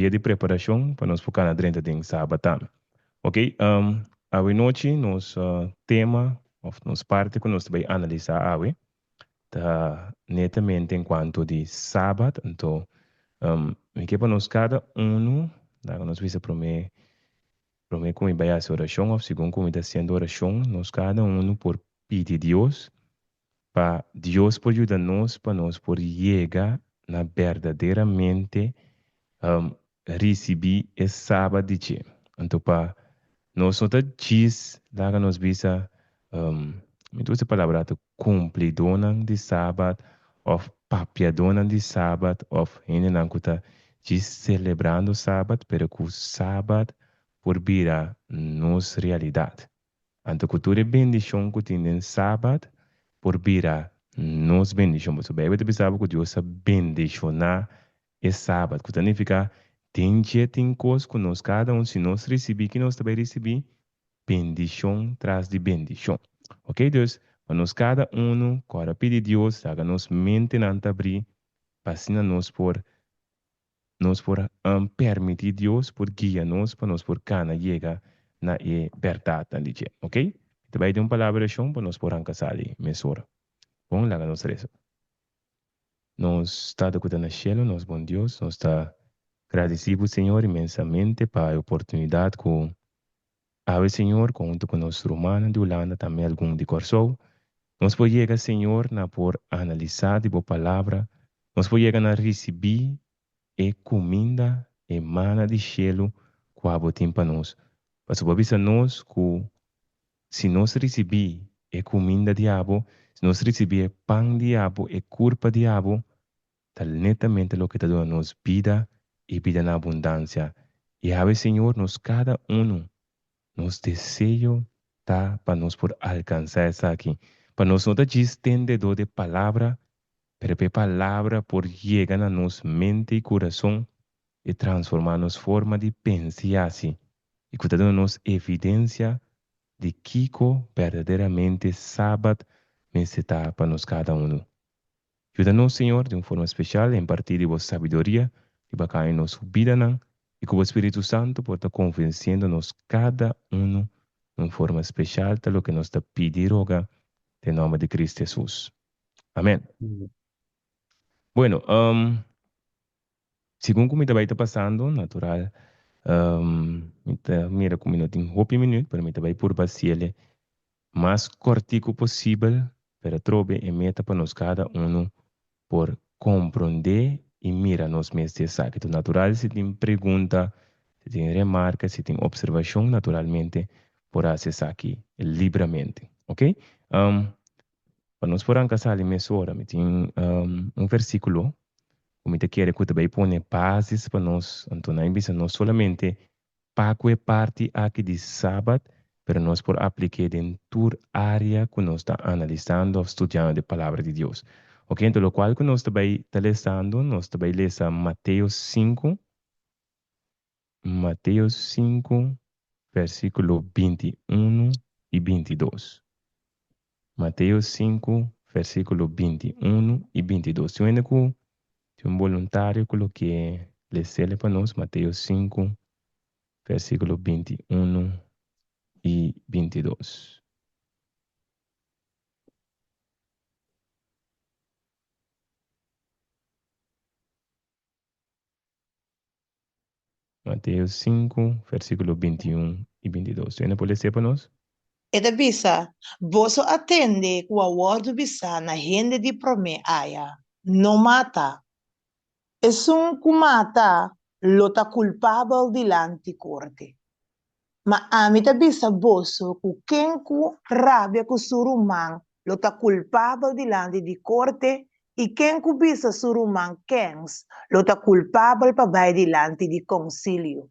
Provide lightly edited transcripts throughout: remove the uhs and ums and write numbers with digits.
Dia di preparashon pa nos por kana drenta den Sabat tambe. Ok, awe nochi nos tema of nos parti ku nos ta bai analisá awe ta netamente en kuanto di Sabat. Anto mi ke pa nos kada unu laga nos bisa promé promé ku mi bai hasi orashon of segun ku mi ta hasiendo orashon nos kada unu por pidi Dios pa Dios por yuda nos pa nos por yega na berdaderamente risibí e Sabat di dje. Anto pa nos no ta djis laga nos bisa, mi ta usa e palabra ato, kumplidónan di Sabat òf papiadónan di Sabat òf hendenan ku ta djis selebrando Sabat, pero ku Sabat por bira nos realidat. Anto ku tur e bendishon ku tin den Sabat por bira nos bendishon. Pasobra Beibel ta bisa bo ku Dios a bendishoná e Sabat, ku ta nifiká den dje tin kos ku nos kada un si nos risibí ki nos ta bai risibí bendishon tras di bendishon. Oke, dus pa nos kada unu kòrda pidi Dios laga nos mentenan ta abrí pa asina nos por nos por permití Dios por guia nos pa nos por kana yega na e bèrdatnan di dje. Ok? Mi ta bai den un palabra di orashon pa nos por ranka sali mesora. Bon, laga nos resa. Nos Tata ku ta na shelu, nos bon Dios, nos ta gradisí bo, Señor, inmensamente pa e oportunidat ku awe, Señor, konhunto ku nos rumannan di Hulanda, tambe algun di Kòrsou, nos por yega, Señor, na por analisá di bo Palabra, nos por yega na risibí e kuminda, e mana di shelu ku abo tin pa nos. Pasobra bo a bisa nos ku si nos risibí e kuminda di abo, si nos risibí e pan di abo, e kurpa di abo, ta netamente loke ta duna nos bida i bida na abundansia. I awe, Señor, nos kada unu, nos deseo ta pa nos por alkansá esaki, pa nos no ta djis tendedó di e palabra, pero pa e palabra por yega na nos mente i kurason i transformá nos forma di pensa i hasi, i ku ta duna nos evidensia di kiko berdaderamente Sabat mester ta pa nos kada unu. Yuda nos, Señor, di un forma special impartí di bo sabiduria riba kaña nos bidanan i ku bo Spiritu Santu por ta konvensiendo nos kada unu na un forma special ta loke nos ta pidi i roga den nòmber di Cristo Jesus. Amen. Bueno, segun ku mi ta bai ta pasando, natural, mi ta mira ku mi no tin hopi minüt, pero mi ta bai purba hasiele mas kòrtiku posibel, pero atrobe e meta pa nos kada unu por komprondé i mira nos mes di esaki. Enton natural si tin pregunta, si tin remarka, si tin opservashon, naturalmente por hasi esaki libramente. Oke? Pa nos por ranka sali mesora mi tin un versíkulo ku mi ta kere ku ta bai pone basis pa nos, anto nan bisa no solamente Pa ku e parti aki di Sabat, pero nos por aplik'é den tur área ku nos ta analisando òf studiando di Palabra di Dios. Oke, enton lokual ku nos ta bai ta lesando, nos ta bai lesa Mateo sinku, Mateo sinku, versíkulo 21 i 22. Mateo sinku, versíkulo 21 i 22. Tin un hende ku tin un boluntario ku lo ke les'el pa nos, Mateo sinku, versíkulo 21 i 22. Mateo sinku, versíkulo 21 i 22. Tin hende por les'é pa nos? E ta bisa, Boso a tende ku a wòrdu bisá na hende di promé aya, No mata. Esun ku mata lo ta kulpabel dilanti korte. Ma ami ta bisa boso ku ken ku rabia ku su ruman lo ta kulpabel dilanti di korte, i ken ku bisa su ruman kens lo ta kulpabel pa bai dilanti di konsilio,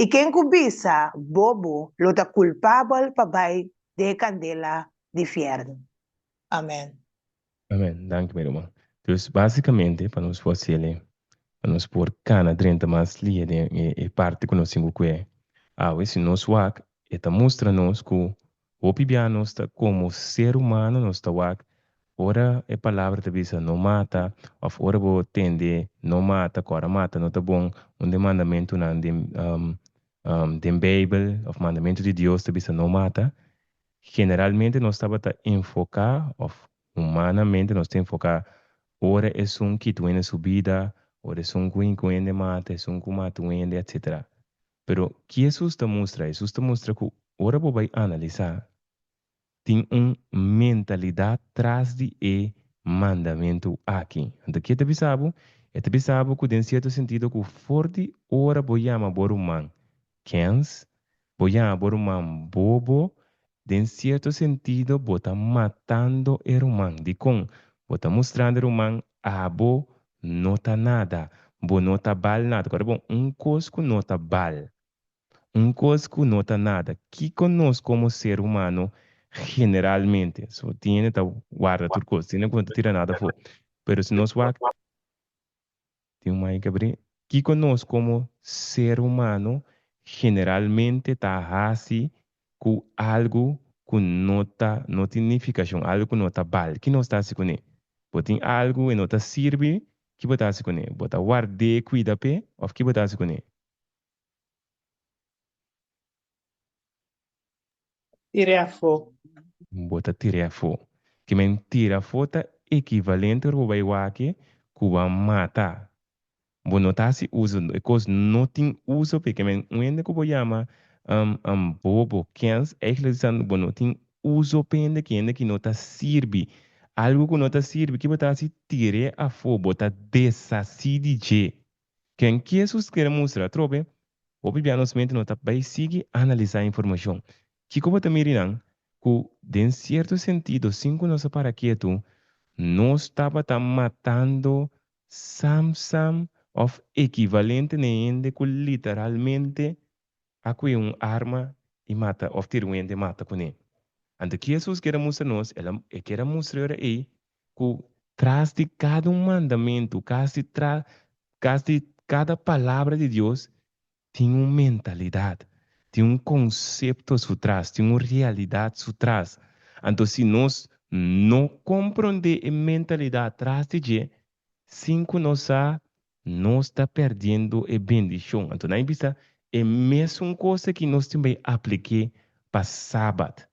i ken ku bisa bobo lo ta kulpabel pa bai den e kandela di fièrnu. Amèn. Amen. Danki mi ruman. Dus básicamente pa nos por haciele, pa nos por cana drenta mas lia den e e parti cu nos tin cu cue awe, si nos wak e ta mustra nos cu hopi bia nos ta como ser humano nos ta wak. Ora e palabra ta bisa no mata òf ora bo tende no mata, ku ora mata no ta bon, un di e mandamentunan den den Beibel òf mandamentu di Dios ta bisa no mata, generalmente nos tabata enfoká òf humanamente nos ta enfoká ora esun kita un hende su bida, ora esun ku hinka un hende mata, esun ku mata un hende, etsetera. Pero ki Hesus ta mustra? Hesus ta mustra ku ora bo bai analisá Tin un mentalidat tras di e mandamentu aki. Anto ke ta bisa bo? E ta bisa bo ku den sierto sentido ku for di ora bo yama bo ruman kens, bo yama bo ruman bobo, den sierto sentido bo ta matando e ruman. Dikon? Bo ta mustrando e ruman abo no ta nada, bo no ta bal nada. Kòrda bon, un kos ku no ta bal Un kos ku no ta nada. Kiko nos komo ser humano generalmente, so tin hende ta warda tur kos, tin hende ku no ta tira nada afó, pero si nos wak, tin un mic abrí, kiko nos komo ser humano generalmente ta hasi ku algu ku no ta, no tin nifikashon, algu ku no ta bal, ki nos ta hasi kuné? Bo tin algu e no ta sirbi, ki bo ta hasi kuné? Bo ta ward'é, kuida p'e, òf ki bo ta hasi kuné? Tir'é afó. Bo ta tir'é afó. Ke men tira afó ta ekivalente ora bo bai wak ku bo a mata. Bo no ta hasi uso, e kos no tin uso p'e. Ke men un hende ku bo yama bobo, kens, eigentlik ta bisando bo no tin uso p'e hende, ki hende ki no ta sirbi. Algu ku no ta sirbi, ki bo ta hasi? Tir'é afó, bo ta deshasí di dje. Ken ki Hesus kere mustra atrobe? Hopi bia nos mente no ta bai sigui analisá informashon. Kiko bo ta miri nan? Ku den sierto sentido sin ku nos a para ketu, nos tabata matando sam sam òf ekivalente na e hende ku literalmente a kue un arma i mata òf tira un hende mata kuné. Anto ki Hesus kier a mustra nos? El a e kier a mustra e ora ei ku tras di kada un mandamentu, kasi tra kas di kada palabra di Dios tin un mentalidat, tin un konsepto su tras, tin un realidat su tras. Anto si nos no komprondé e mentalidat tras di dje, sin ku nos sa, nos ta perdiendo e bendishon. Anto nan bisa e mesun kos aki nos tin bai aplik'é pa Sabat.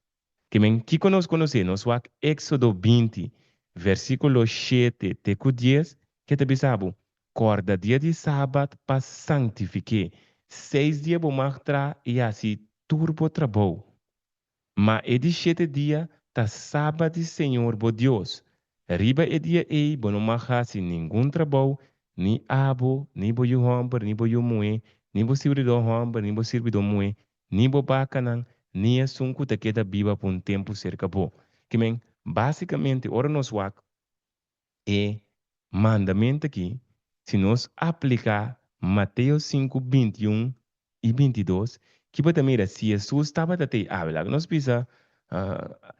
Ke men kiko nos konosé? Nos wak Éksodo 20, versíkulo 7 te ku 10, ke ta bisa bo, Kòrda dia di Sabat pa sanktifik'é. Seis dia bo mag traha i hasi tur bo trabou. Ma e di shete dia ta Sabat di Señor bo Dios. Riba e dia ei bo no mag hasi ningun trabou, ni abo, ni bo yu hòmber, ni bo yu muhé, ni bo sirbidó hòmber, ni bo sirbidó muhé, ni bo bakanan, ni esun ku ta keda biba pa un tempu serka bo. Ke men, básikamente ora nos wak E mandamentu aki, si nos apliká Mateo 5, 21 i 22, ki bo ta mira si Hesus tabata t'ei awe? Laga nos bisa,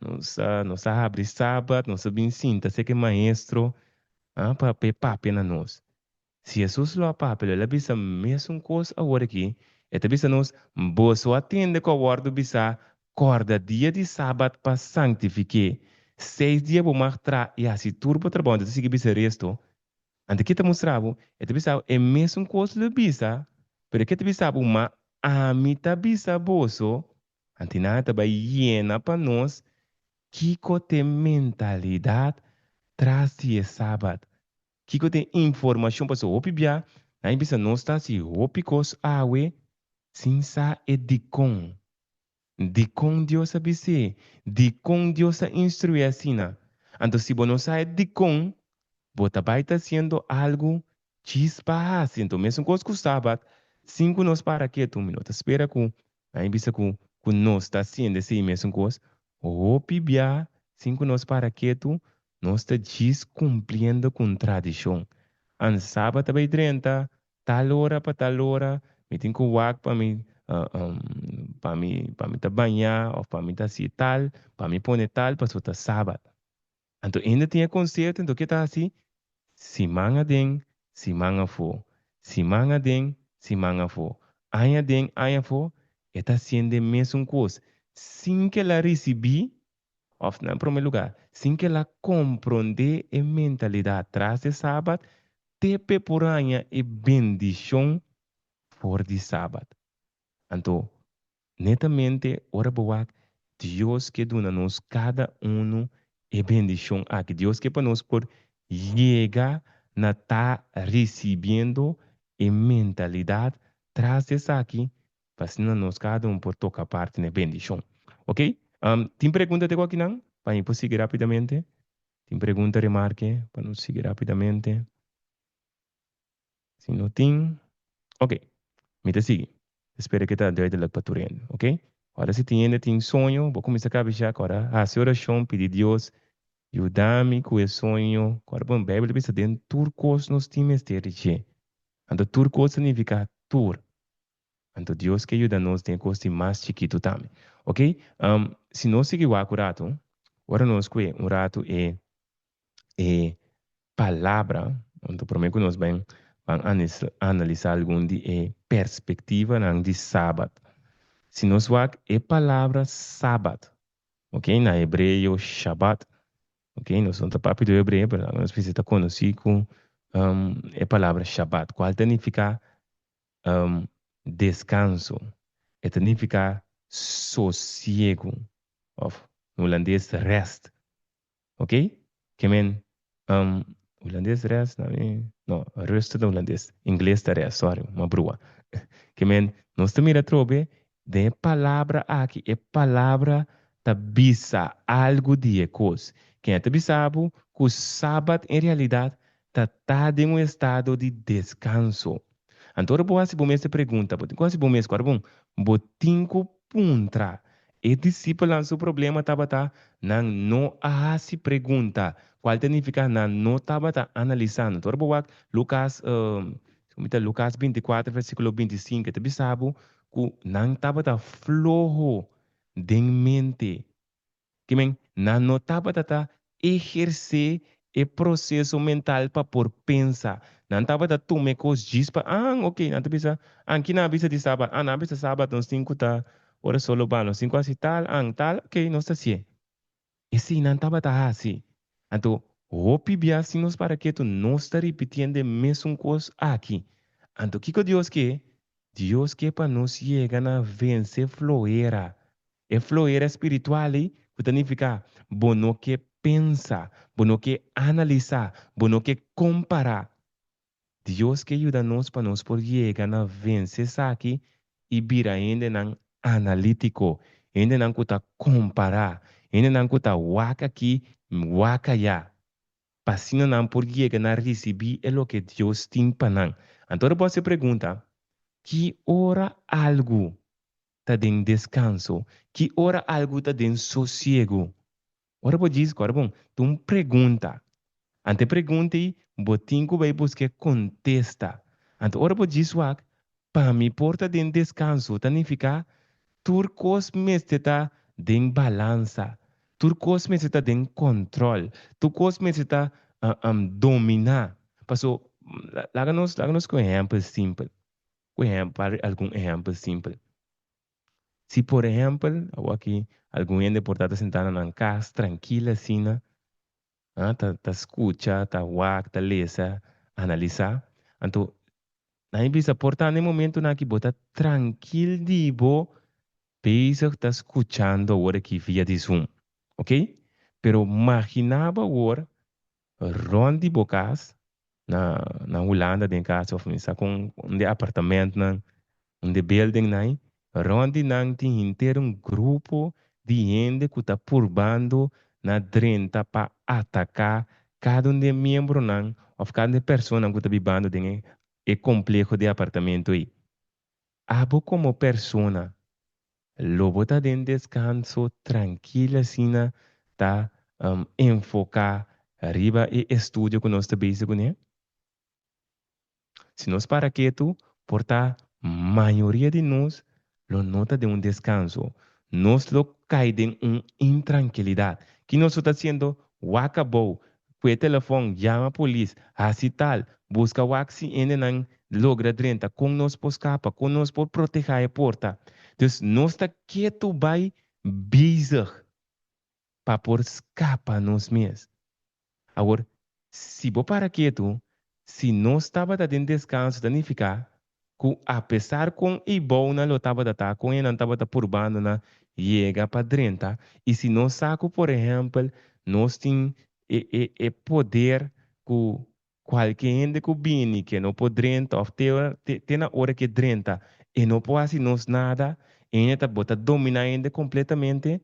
nos a, nos a habri Sabat, nos a bin sinta serka e maestro, pa e papia na nos. Si Hesus lo a papia, lo el a bisa mesun kos awor aki. E ta bisa nos, Boso a tende ku a wòrdu bisá, Kòrda dia di Sabat pa sanktifik'é. Seis dia bo mag traha i hasi tur bo trabou. Anto ta sigui bisa e resto. Anto ke ta mustra bo? E ta bisa bo e mesun kos lo bisa, pero ke ta bisa bo, Ma ami ta bisa boso, anto nan ta bai yena pa nos kiko t'e mentalidat tras di e Sabat. Kiko ta e informashon? Pasobra hopi bia nan a bisa nos ta hasi hopi kos awe sin sa e dikon. Dikon Dios a bis'é? Dikon Dios a instruí asina? Anto si bo no sa e dikon, bo ta bai ta hasiendo algu djis pa hasi. Anto mesun kos ku Sabat, sin ku nos para ketu, mi no ta spera ku Nan a bisa ku ku nos ta hasiendo esei mesun kos, hopi bia sin ku nos para ketu, nos ta djis kumpliendo ku un tradishon. An Sabat ta bai drenta tal ora pa tal ora, mi tin ku wak pa mi pa mi pa mi ta bañá òf pa mi ta hasi tal, pa mi pone tal pasobra ta Sabat. Anto hende tin e konsepto, anto ke ta hasi? Siman aden, siman afó, siman aden, siman afó, aña aden, aña afó, e ta hasiendo e mesun kos, sin ku el a risibí òf na promé lugá, sin ku el a komprondé e mentalidat tras di Sabat, te p'e por haña e bendishon for di Sabat. Anto, netamente ora bo wak, Dios ke duna nos kada unu e bendishon aki. Dios ke pa nos por yega na ta risibiendo e mentalidat tras di esaki, pa asina nos kada un por toka parti na e bendishon. Ok, tin pregunta te ku akinan? Pa mi por sigui rapidamente. Tin pregunta, remarke, pa nos sigui rapidamente? Si no tin, ok, mi ta sigui. Spera ke ta duidelijk pa tur hende, ok? Ora si tin hende tin soño, bo kuminsá kabishá, kòrda hasi orashon, pidi Dios, yuda mi ku e soño. Kòrda bon, Beibel ta bisa den tur kos nos tin mester di dje. Anto tur kos ta nifiká tur. Anto Dios ke yuda nos den e kos di mas chikitu tambe. Ok, si nos sigui wak un ratu, ora nos kue un ratu e e palabra, anto prome ku nos ben ban analisa algun di e perspektivanan di Sabat. Si nos wak e palabra Sabat, ok, na hebreo Shabat, ok, nos no ta papia di hebreo, pero laga nos bisa ta konosí ku e palabra Shabat, kual ta nifiká deskanso, e ta nifiká sosiegu, òf na hulandes rest. Ok? Ke men hulandes rest na mi no rust ta hulandes ingles ta rest sorry ma brua ke men nos ta mira atrobe den e palabra aki e palabra ta bisa algu di e kos ken a ta bisa bo ku sabat en realidat ta ta den un estado di deskanso Anto ora bo hasi bo mes e pregunta, bo tin ku hasi bo mes ku bon, bo tin ku puntra. E disipelnan su problema tabata nan no a hasi pregunta, kual ta nifiká nan no tabata analisá. Anto ora bo wak Lukas, mi ta Lukas 24 versíkulo 25, e ta bisa bo ku nan tabata floho den mente. Ke men, nan no tabata ta ehersé e proseso mental pa por pensa. Nan tabata tuma e kos djis pa, ah, ok, nan ta bisa, ah, ki nan a bisa di sabat? Ah, nan a bisa sabat nos tin ku ta ora sol lo ba, nos tin ku hasi tal, ah, tal, ok, nos ta hasié. Esei nan tabata hasi. Anto, hopi bia si nos para ketu, nos ta ripitiendo e mesun kos aki. Anto, kiko Dios ke? Dios ke pa nos yega na vense flohera. E flohera spiritual ei ku ta nifiká bo no ke pensa, bo no ke analisá, bo no ke kompará. Dios ke yuda nos pa nos por yega na vense esaki i bira hendenan analítiko, hendenan ku ta kompará, hendenan ku ta wak aki, wak ayá, pa asina nan por yega na risibí e loke Dios tin pa nan. Anto ora bo hasi e pregunta, Ki ora algu ta den deskanso? Ki ora algu ta den sosiegu? Ora bo djis, kòrda bon, ta un pregunta. Ante e pregunta ei, bo tin ku bai buska e kontesta. Anto ora bo djis wak, pa mi por ta den deskanso ta nifiká tur kos mester ta den balansa, tur kos mester ta den kòntròl, tur kos mester ta dominá. Paso, laga nos laga nos ku un ehèmpel simpel. Ku ehèmpel, algun ehèmpel simpel. Si por ehèmpel, awor aki algun hende por ta ta sentá na nan kas trankil asina, ah, ta ta skucha, ta wak, ta lesa, analisá. Anto nan a bisa por ta na e momentunan aki bo ta trankil di bo bezig ta skuchando awor aki via di Zoom, ok? Pero maginá bo awor Rond di bo kas, na na Hulanda den kas of mi sa kon un di apartamentnan, un di buildingnan ei, rond di nan tin henter un grupo di hende ku ta purbando na drenta pa ataká kada un di e miembronan of kada un di e personanan ku ta bibando den e e kompleho di apartamento ei. Abo komo persona Lo bo ta den deskanso trankil asina ta enfoká riba e estudio ku nos ta bezig kuné? Si nos para ketu, por ta mayoria di nos lo no ta den un deskanso. Nos lo kai den un intrankilidat. Ki nos lo ta hasiendo? Wak abou, Kue telefòn, yama polis, hasi tal, buska wak si hendenan logra drenta, kon nos por skapa, kon nos por protehá e porta. Dus nos ta ketu bai bezig. pa por skapa nos mes. Awor, si bo para ketu, si nos tabata den deskanso ta nifiká ku apesar kon e bounan lo tabata ta, kon e nan tabata purbando na yega pa drenta, i si nos sa ku por ehèmpel nos tin e e e poder ku kualke hende ku bini ke no por drenta òf te ora te te na ora ke drenta e no por hasi nos nada, e hende ta bo ta dominá e hende kompletamente,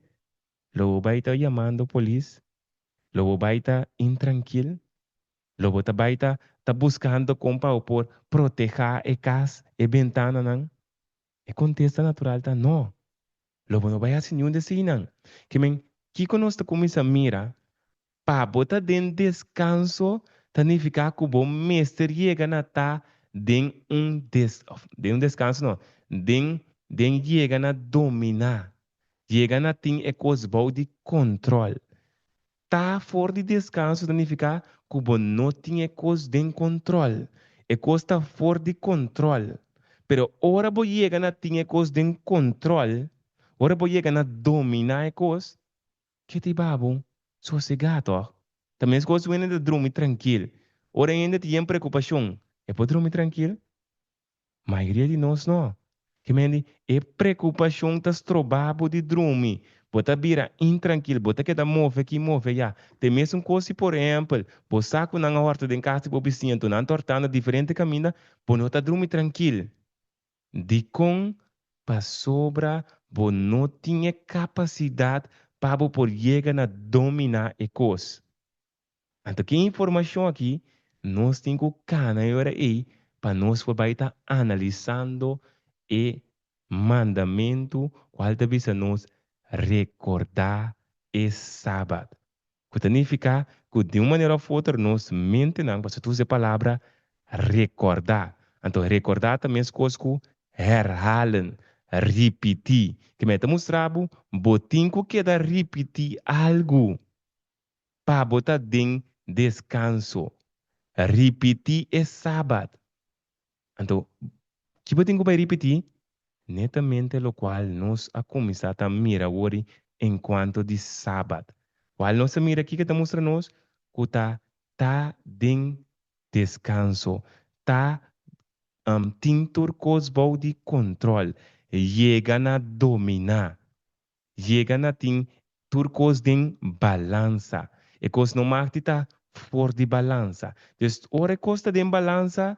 Lo bo bai ta yamando polis? Lo bo bai ta intrankil? Lo bo ta bai ta ta buskando kon pa bo por protehá e kas, e bentananan? E kontesta natural ta no. Lo bo no bai hasi niun di eseinan. Ke men, kiko nos ta kuminsá mira? Pa bo ta den deskanso ta nifiká ku bo mester yega na ta den un des, òf den un deskanso no, den den yega na dominá, yega na tin e kos bou di kontròl. Ta for di deskanso ta nifiká ku bo no tin e kos den kontròl, e kos ta for di kontròl. Pero ora bo yega na tin e kos den kontròl, ora bo yega na dominá e kos, Ke ta iba bo sosegá tòg? Ta meskos ku hende ta drumi trankil. Ora hende tin yen preokupashon, e por drumi trankil? Mayoria di nos no. Ke mende, e preokupashon ta stroba bo di drumi. Bo ta bira intrankil, bo ta keda move aki, move ayá. Ta e mesun kos si por ehèmpel, bo sa ku nan a hòrta den kas di bo bisiña, anto nan ta hòrtá na diferente kaminda, bo no ta drumi trankil. Dikon? Pasobra bo no tin e kapasidat pa bo por yega na dominá e kos. Anto ki informashon aki nos tin ku kana e ora ei pa nos por bai ta analisando e mandamentu kual ta bisa nos rekordá e Sabat. Ku ta nifiká ku di un manera òf otro nos mentenan, pasobra ta usa e palabra rekordá. Anto rekordá ta meskos ku herhalen, ripití. Ke mi ta mustra bo, bo tin ku keda ripití algu pa bo ta den deskanso. Ripití e Sabat. Anto, ki bo tin ku bai ripití? Netamente lokual nos a kuminsá ta mira wori enkuanto di Sabat. Kual nos a mira kiko ta mustra nos? Ku ta ta den deskanso, ta tin tur kos bou di kontròl, yega na dominá, yega na tin tur kos den balansa. E kos no mag di ta for di balansa. Dus ora e kos ta den balansa,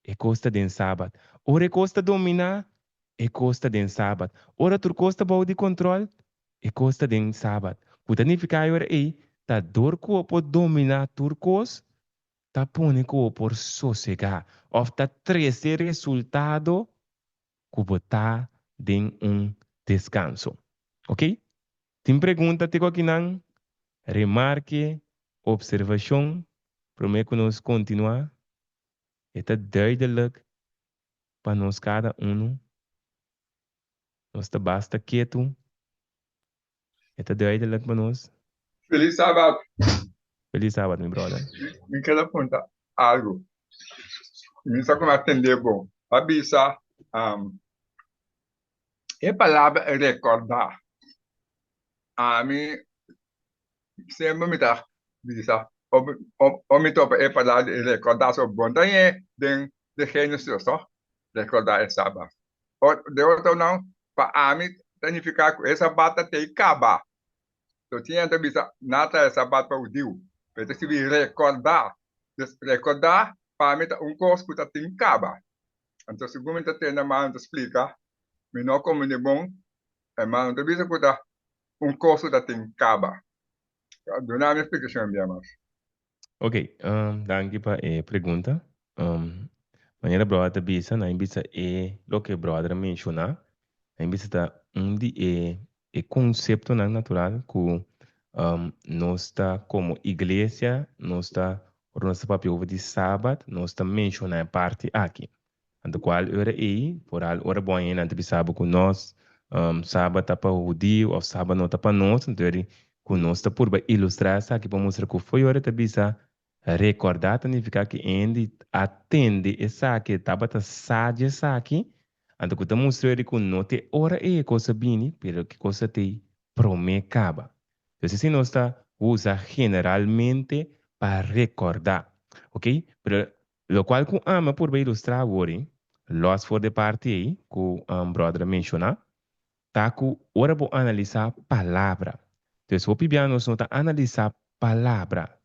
e kos ta den Sabat. Ora e kos ta dominá, e kos ta den Sabat. Ora tur kos ta bou di kontròl, e kos ta den Sabat. Ku ta nifiká e ora ei, ta dor ku bo por dominá tur kos, ta pone ku bo por sosegá òf ta trese resultado ku bo ta den un deskanso. Ok? Tin pregunta te ku akinan? Remarke, observashon, promé ku nos kontinuá? E ta duidelijk pa nos kada unu. Nos ta basta ketu. E ta duidelijk pa nos. Feliz Sabat! Feliz Sabat, mi brother. Mi keda punta algu. Mi sa ku mi a tende bon. Pa bisa e palabra rekordá, ami semper mi ta bisa o mi topa e palabra rekordá so bon ta ñe den Génesis to rekordá e Sabat. De otro nan pa ami ta nifiká ku e Sabat ta tei kaba. So tin hende ta bisa nan ta e Sabat pa hudiu, pero ta sirbi rekordá. Dus rekordá pa mi ta un kos ku ta tin kaba. Anto segun mi ta tende hermano ta splika, mi no komprende bon, hermano ta bisa ku ta un kos ku ta tin kaba. Duna mi splikashon bia mas. Ok, danki pa e pregunta. Manera brother ta bisa, nan bisa e loke brother a menshoná, nan bisa ta un di e e konseptonan natural ku nos ta komo iglesia, nos ta ora nos ta papia over di Sabat, nos ta menshoná e parti aki. Anto kual ora ei, foral ora bo a hende nan ta bisa bo ku nos Sabat ta pa hudiu òf Sabat no ta pa nos, anto eri ku nos ta purba ilustrá esaki pa mustra ku fo'i ora e ta bisa rekòrdá ta nifiká ku hende a tende esaki, e tabata sa di esaki, anto ku ta mustra eri ku no te ora ei e kos a bini, pero e kos a tei promé kaba. Entonces esei nos ta usa generalmente pa rekordá. Ok, pero lokual ku ami a purba ilustrá awor ei, lòs for di e parti ei ku bròder a menshoná, ta ku ora bo analisá palabra. Entonces hopi bia nos no ta analisá palabra.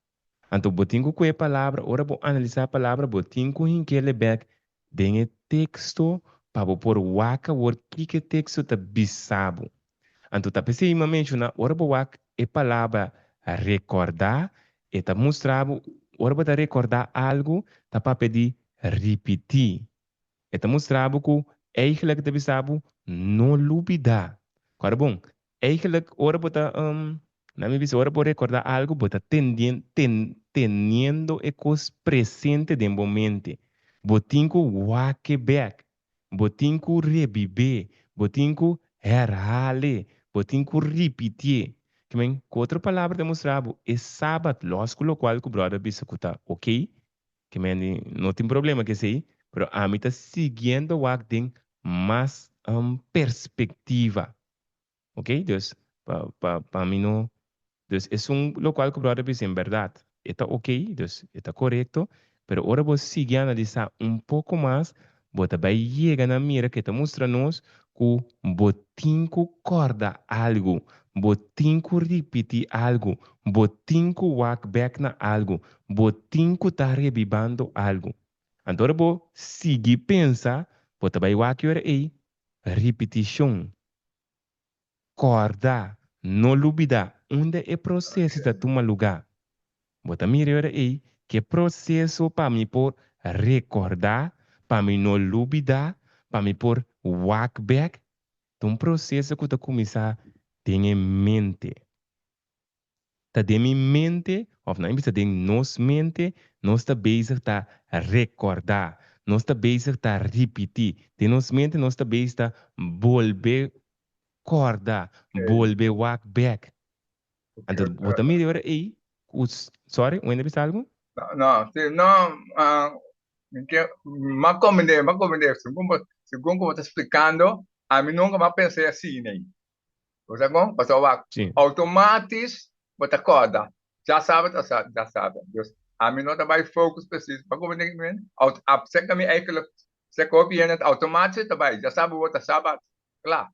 Anto bo tin ku kue palabra, ora bo analisá palabra bo tin ku hink'el bèk den e teksto pa bo por wak awor kiko e teksto ta bisa bo. Anto ta p'esei mi a menshoná ora bo wak e palabra rekòrdá e ta mustra bo ora bo ta rekòrdá algu ta papia di ripití. E ta mustra bo ku eigenlijk ta bisa bo no lubidá. Kòrda bon, Eigenlijk ora bo ta na mi bisa ora bo recorda algo bo ta tendien ten teniendo e cos presente den bo mente. Bo tin cu wak e bek, bo tin cu rebibe, bo tin cu herhale, bo tin cu ripitié. Ke men, cu otro palabra ta mustra bo e sabat los cu locual cu brother bisa cu ta ok, ke men di no tin problema cu esey, pero ami ta siguiendo wak den mas perspectiva. Ok, dus pa pa pa mi no, dus esun locual cu brother bisa en berdad e ta ok, dus e ta corecto, pero ora bo sigui analisa un poco mas bo ta bay yega na mira cu e ta mustra nos cu bo tin cu corda algo, bo tin cu ripiti algo, bo tin cu wak bek na algo, bo tin cu ta rebibando algo. Anto ora bo sigui pensa bo ta bay wak e ora ey Ripitishon. Kòrda, no lubidá unda e proseso ta tuma lugá. Bo ta mira e ora ei ku e proseso pa mi por rekòrdá, pa mi no lubidá, pa mi por wak bèk, ta un proseso ku ta kuminsá den e mente. Ta den mi mente, of nan bisa den nos mente, nos ta bezig ta rekordá, nos ta bezig ta ripití. Den nos mente nos ta bezig ta bolbe kòrda, bolbe wak bèk. Anto bo ta mira e ora ei ku, sorry, un hende a bisa algu? No, si, no, mi ke, m'a komprendé, m'a komprendé, segun bo, segun ku bo ta splikando, ami nunka m'a pensa asina ei. Bo sa kon? Pasobra wak, Sí. outomatis bo ta kòrda. Djasaber ta sa djasaber. Dus ami no ta bai focus precies. Pa komo den men? Aut ap seka mi eigenlijk seka hopi hende ta outomatis ta bai djasaber bo ta sabat. Kla.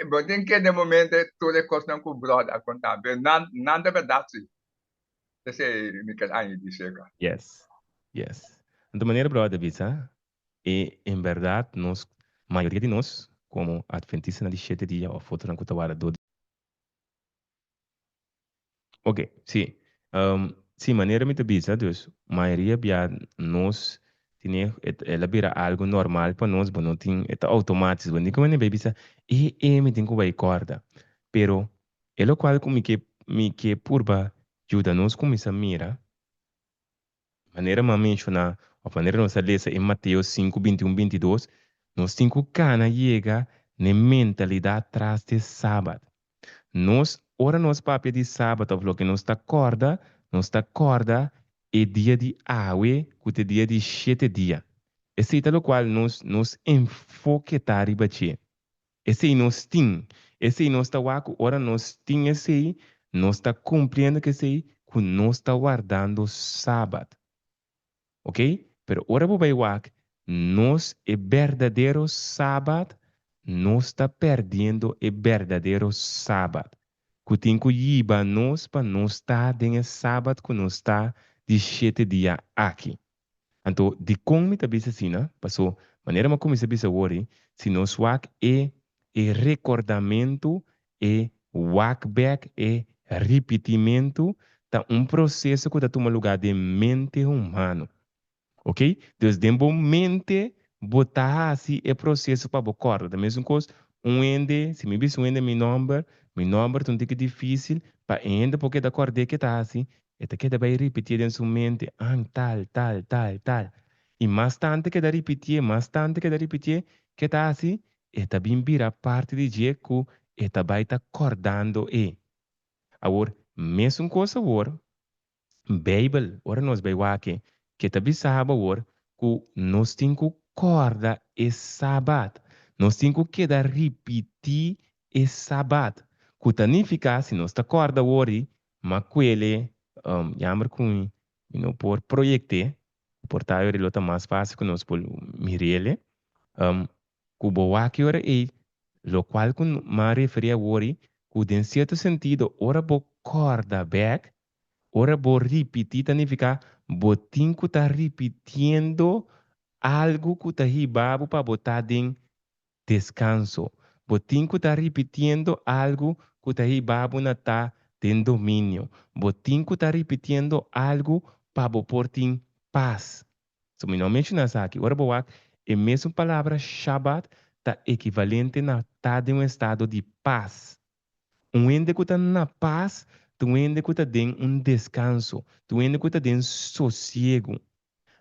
Bo tin kende momente tur e kosnan ku bròder a konta. Pero nan nan ta bèrdat si. Esei mi ker añadi seka. Yes. Yes. Anto manera bròder bisa, E en berdad nos, mayoria di nos, como Adventistanan di shete dia of otronan cu ta warda dor di. Ok, si. Si, manera mi ta bisa, dus, mayoria bia nos tine, el a bira algo normal pa nos, bo no tin, e ta automatisch, bo no tin cu manera bay bisa, e, e, mi tin cu bay corda. Pero, e locual cu mi ke, mi ke purba yuda nos cuminsa mira, Manera mi a menshoná òf manera nos a lesa e Mateo sinku, 21, 22, nos tin ku kana yega n'e mentalidat tras di Sabat. Nos, ora nos papia di Sabat òf loke nos ta kòrda, nos ta kòrda e dia di awe ku ta e dia di shete dia. Esei ta lokual nos nos enfoke ta riba dje. Esei nos tin. Esei nos ta wak ku ora nos tin esei, nos ta kumpliendo ku esei ku nos ta wardando Sabat. Ok? Pero ora bo bai wak, nos e berdadero Sabat, nos ta perdiendo e berdadero Sabat, ku tin ku yiba nos pa nos ta den e Sabat ku nos ta di shete dia aki. Anto, dikon mi ta bisa asina? Paso, manera mi a kuminsá bisa awor ei, si nos wak e e rekordamentu, e wak bèk, e ripitimentu, ta un proseso ku ta tuma lugá den mente humano. Ok? Dus den bo mente bo ta hasi e proseso pa bo kòrda. Ta mesun kos un hende, si mi bisa un hende mi nòmber, mi nòmber ta un tiki difísil pa e hende por keda kòrd'é ke ta hasi, E ta keda bai ripitié den su mente, An, tal, tal, tal, tal. I mas tantu e keda ripitié, mas tantu e keda ripitié, ke ta hasi? E ta bin bira parti di dje ku e ta bai ta kòrdando e. Awor, mesun kos awor, Beibel, ora nos bai wak e, ke ta bisa bo awor ku nos tin ku kòrda e Sabat. Nos tin ku keda ripití e Sabat. Ku ta nifiká, si nos ta kòrda wori, m'a kuele, jammer ku mi no por proyekt'é, por ta wori lo ta mas fásil ku nos por mir'é, ku bo wak e ora ei, lokual ku m'a referí awor, ku den sierto sentido ora bo kòrda bèk, ora bo ripití ta nifiká bo tin ku ta ripitiendo algu ku ta hiba bo pa bo ta den deskanso. Bo tin ku ta ripitiendo algu ku ta hiba bo na ta den dominio. Bo tin ku ta ripitiendo algu pa bo por tin pas. So mi no a menshoná esaki. Ora bo wak, e mesun palabra Shabbat ta ekivalente na ta den un estado di pas. Un hende ku ta na pas ta un hende ku ta den un deskanso, ta un hende ku ta den sosiegu.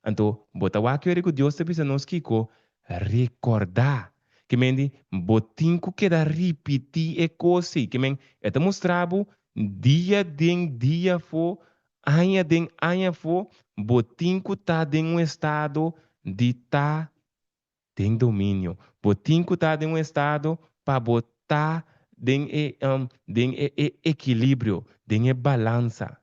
Anto, bo ta wak yori ku Dios ta bisa nos kiko? Rekordá. Ke men di, bo tin ku keda ripití e kos ei. Ke men, e ta mustra bo dia den dia afó, aña den aña afó, bo tin ku ta den un estado di ta den dominio. Bo tin ku ta den un estado pa bo ta den e, den e e ekilibrio, den e balansa.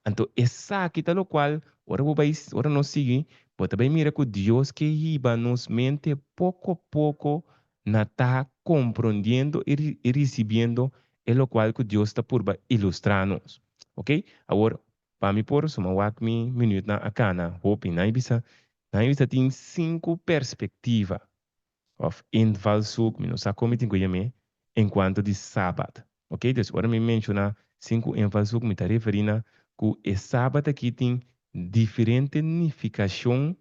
Anto esaki ta lokual ora bo bai, ora nos sigui, bo ta bai mira ku Dios ke hiba nos mente poko poko na ta komprondiendo i risibiendo e lokual ku Dios ta purba ilustrá nos. Oke, awor pa mi por suma wak mi minütnan a kana hopi, nan bisa, nan bisa tin sinku perspektiva òf invalshoek, mi no sa kon mi tin ku yam'é, enkuanto di Sabat. Oke, dus ora mi menshoná sinku invalshoek mi ta referí na ku e Sabat aki tin diferente nifikashon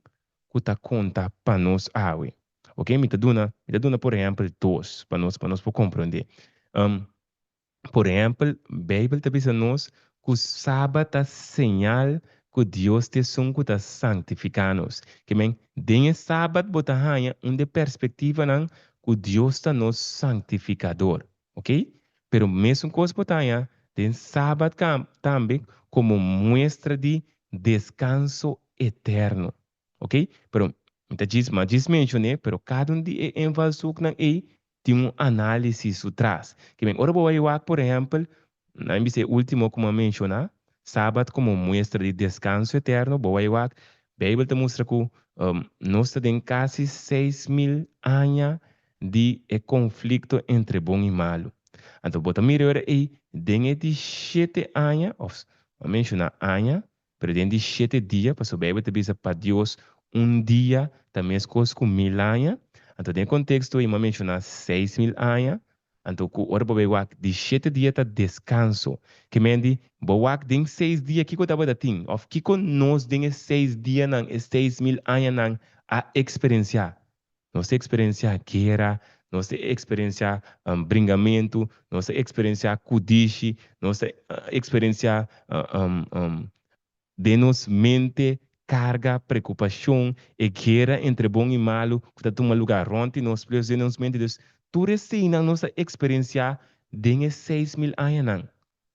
ku ta konta pa nos awe. Oke, mi ta duna, mi ta duna por ehèmpel dos pa nos, pa nos por komprondé. Por ehèmpel, Beibel ta bisa nos ku Sabat ta señal ku Dios ta esun ku ta sanktifiká nos. Ke men, den e Sabat bo ta haña un di e perspektivanan ku Dios ta nos sanktifikador. Oke? Pero mesun kos bo ta haña den Sabat tambe komo muestra di deskanso eterno. Ok, pero mi ta djis, mi a djis mencion'é, pero cada un di e invalshoeknan ei tin un análisis su tras. Ke men ora bo bai wak, por ehèmpel, nan bisa e último ku mi a menshoná, Sabat komo muestra di deskanso eterno, bo bai wak, Beibel ta mustra ku nos ta den kasi 6000 aña di e konflikto entre bon i malu. Anto bo ta mira e ora ei, den e di shete aña, òf mi a menshoná aña, Pero den di shete dia, pasobra Bijbel ta bisa pa Dios un dia ta meskos ku mil aña, anto den e konteksto ei mi a menshoná 6000 aña, anto ku ora bo bai wak di shete dia ta deskanso. Ke men di, bo wak den seis dia kiko tabata tin, òf kiko nos den e seis dianan, e 6000 añanan a eksperensiá? Nos ta eksperensiá gera, nos ta eksperensiá bringamentu, nos ta eksperensiá kudishi, nos ta eksperensiá den nos mente karga, preokupashon, e gera entre bon i malu ku ta tuma lugá rònt di nos plus den nos mente. Dus tur eseinan nos ta eksperensiá den e 6000 añanan.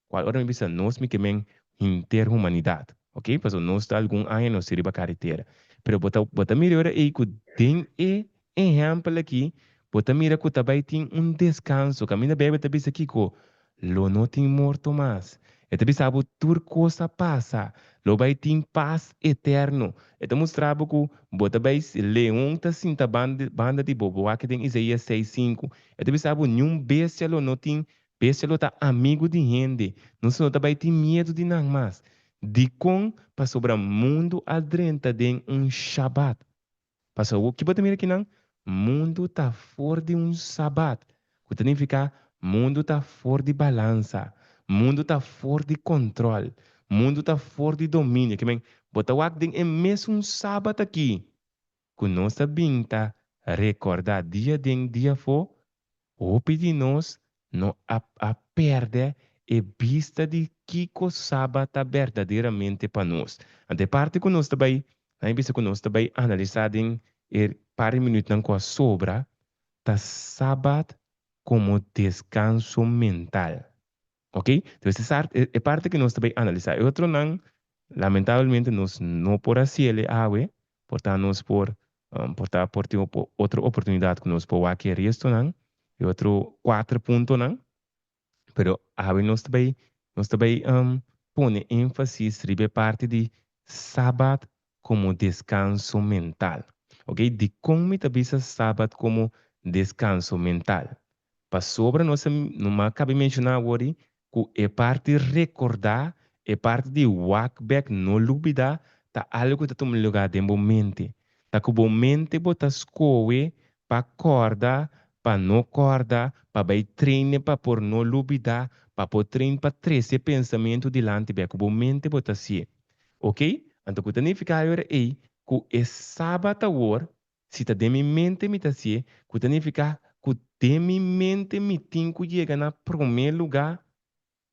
Cual ora mi bisa nos mi ke men henter humanidad, ok, pasobra nos ta algun aña nos ta riba caretera. Pero bo ta bo ta mira e ora ey cu den e ehempel aki bo ta mira cu ta bay tin un descanso. Caminda Bijbel ta bisa kico? Lo no tin morto mas. E ta bisa bo tur cos a pasa. Lo bay tin pas eterno. E ta mustra bo cu bo ta bay leon ta sinta banda banda di bo. Bo wak den Isaías 6:5. E ta bisa bo niun bestia lo no tin Bestia lo ta amigu di hende, nos no ta bai tin miedu di nan mas. Dikon? Pasobra mundu a drenta den un shabat. Pasobra awor ki bo ta mira kinan? Mundu ta for di un sabat, ku ta nifiká mundu ta for di balansa, mundu ta for di kòntròl, mundu ta for di dominio. Ke men, bo ta wak den e mesun sabat akí ku nos ta bin ta rekòrdá dia den dia afó, Hopi di nos no a a pèrdè e bista di kiko Sabat ta berdaderamente pa nos. Anto e parti ku nos ta bai, nan a bisa ku nos ta bai analisá den e par di minütnan ku a sobra, ta Sabat komo deskanso mental. Ok, entonces e sart e parti ku nos ta bai analisá. E otronan lamentablemente nos no por hasiel awe, por ta nos por por ta por tin otro oportunidat ku nos por wak e restonan, e otro kuater puntonan. Pero awe nos ta bai nos ta bai pone énfasis riba e parti di Sabat komo deskanso mental. Oke, dikon mi ta bisa Sabat komo deskanso mental? Pasobra nos a no a kabi menshoná awor di ku e parti rekordá, e parti di wak bèk, no lubidá, ta algu ku ta tuma lugá den bo mente. Ta ku bo mente bo ta skohe pa kòrda, pa no kòrda, pa bai traine pa por no lubidá, pa por train pa trese pensamentu dilanti bèk. Ku bo mente bo ta hasié. Oke? Anto ku ta nifiká e ora ei ku e sabat awor, si ta den mi mente mi ta hasié, ku ta nifiká ku den mi mente mi tin ku yega na promé lugá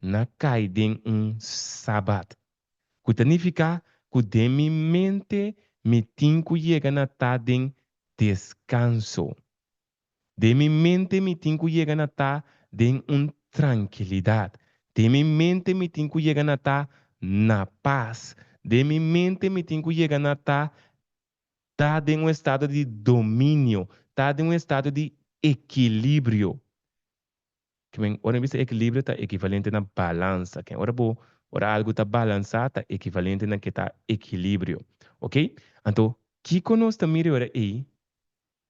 na kai den un sabat, ku ta nifiká ku den mi mente mi tin ku yega na ta den deskanso. Den mi mente mi tin ku yega na ta den un trankilidat. Den mi mente mi tin ku yega na ta na pas. Den mi mente mi tin ku yega na ta ta den un estado di dominio, ta den un estado di ekilibrio. Kimen ora mi bisa ekilibrio ta ekivalente na balansa. Ken ora bo ora algu ta balansá ta ekivalente na ke ta ekilibrio. Ok? Anto kiko nos ta mira e ora ei?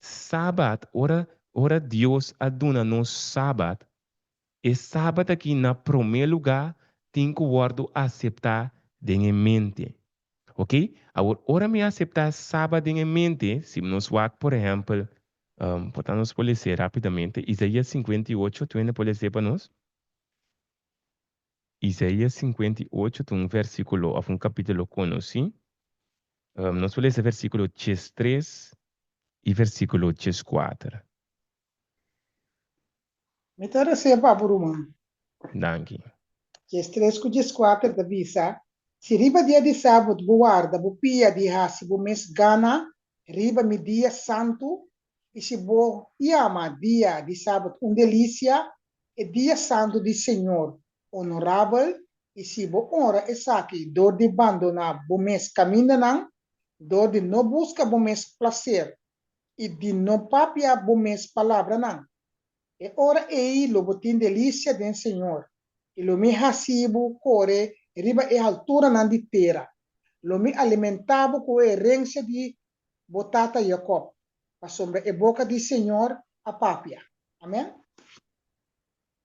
Sabat, ora ora Dios a duna nos Sabat, e Sabat aki na promé lugá tin ku wòrdu aseptá den e mente. Ok? Awor ora mi aseptá Sabat den e mente, si nos wak por ehèmpel Por ta nos por les'é rápidamente. Isaías 58, tu hende por les'é pa nos? Isaías 58 ta un versíkulo òf un kapítulo konosí. Nos por lesa versíkulo 13 i versíkulo 14. Mi ta res'é pa bo, ruman. Danki. 13 ku 14 ta bisa, Si riba dia di Sabot bo warda bo pia di hasi bo mes gana riba mi dia santu, i si bo yama dia di Sabot un delisia, e dia santu di Señor onorabel, i si bo onra esaki dor di bandoná bo mes kamindanan, dor di no buska bo mes plaser i di no papia bo mes palabranan, E ora ei lo bo tin delisia den Señor, i lo mi hasi bo kore riba e halturanan di tera. Lo mi alimentá bo ku e herensia di bo tata Jakòb, pasobra e boka di Señor a papia. Amèn.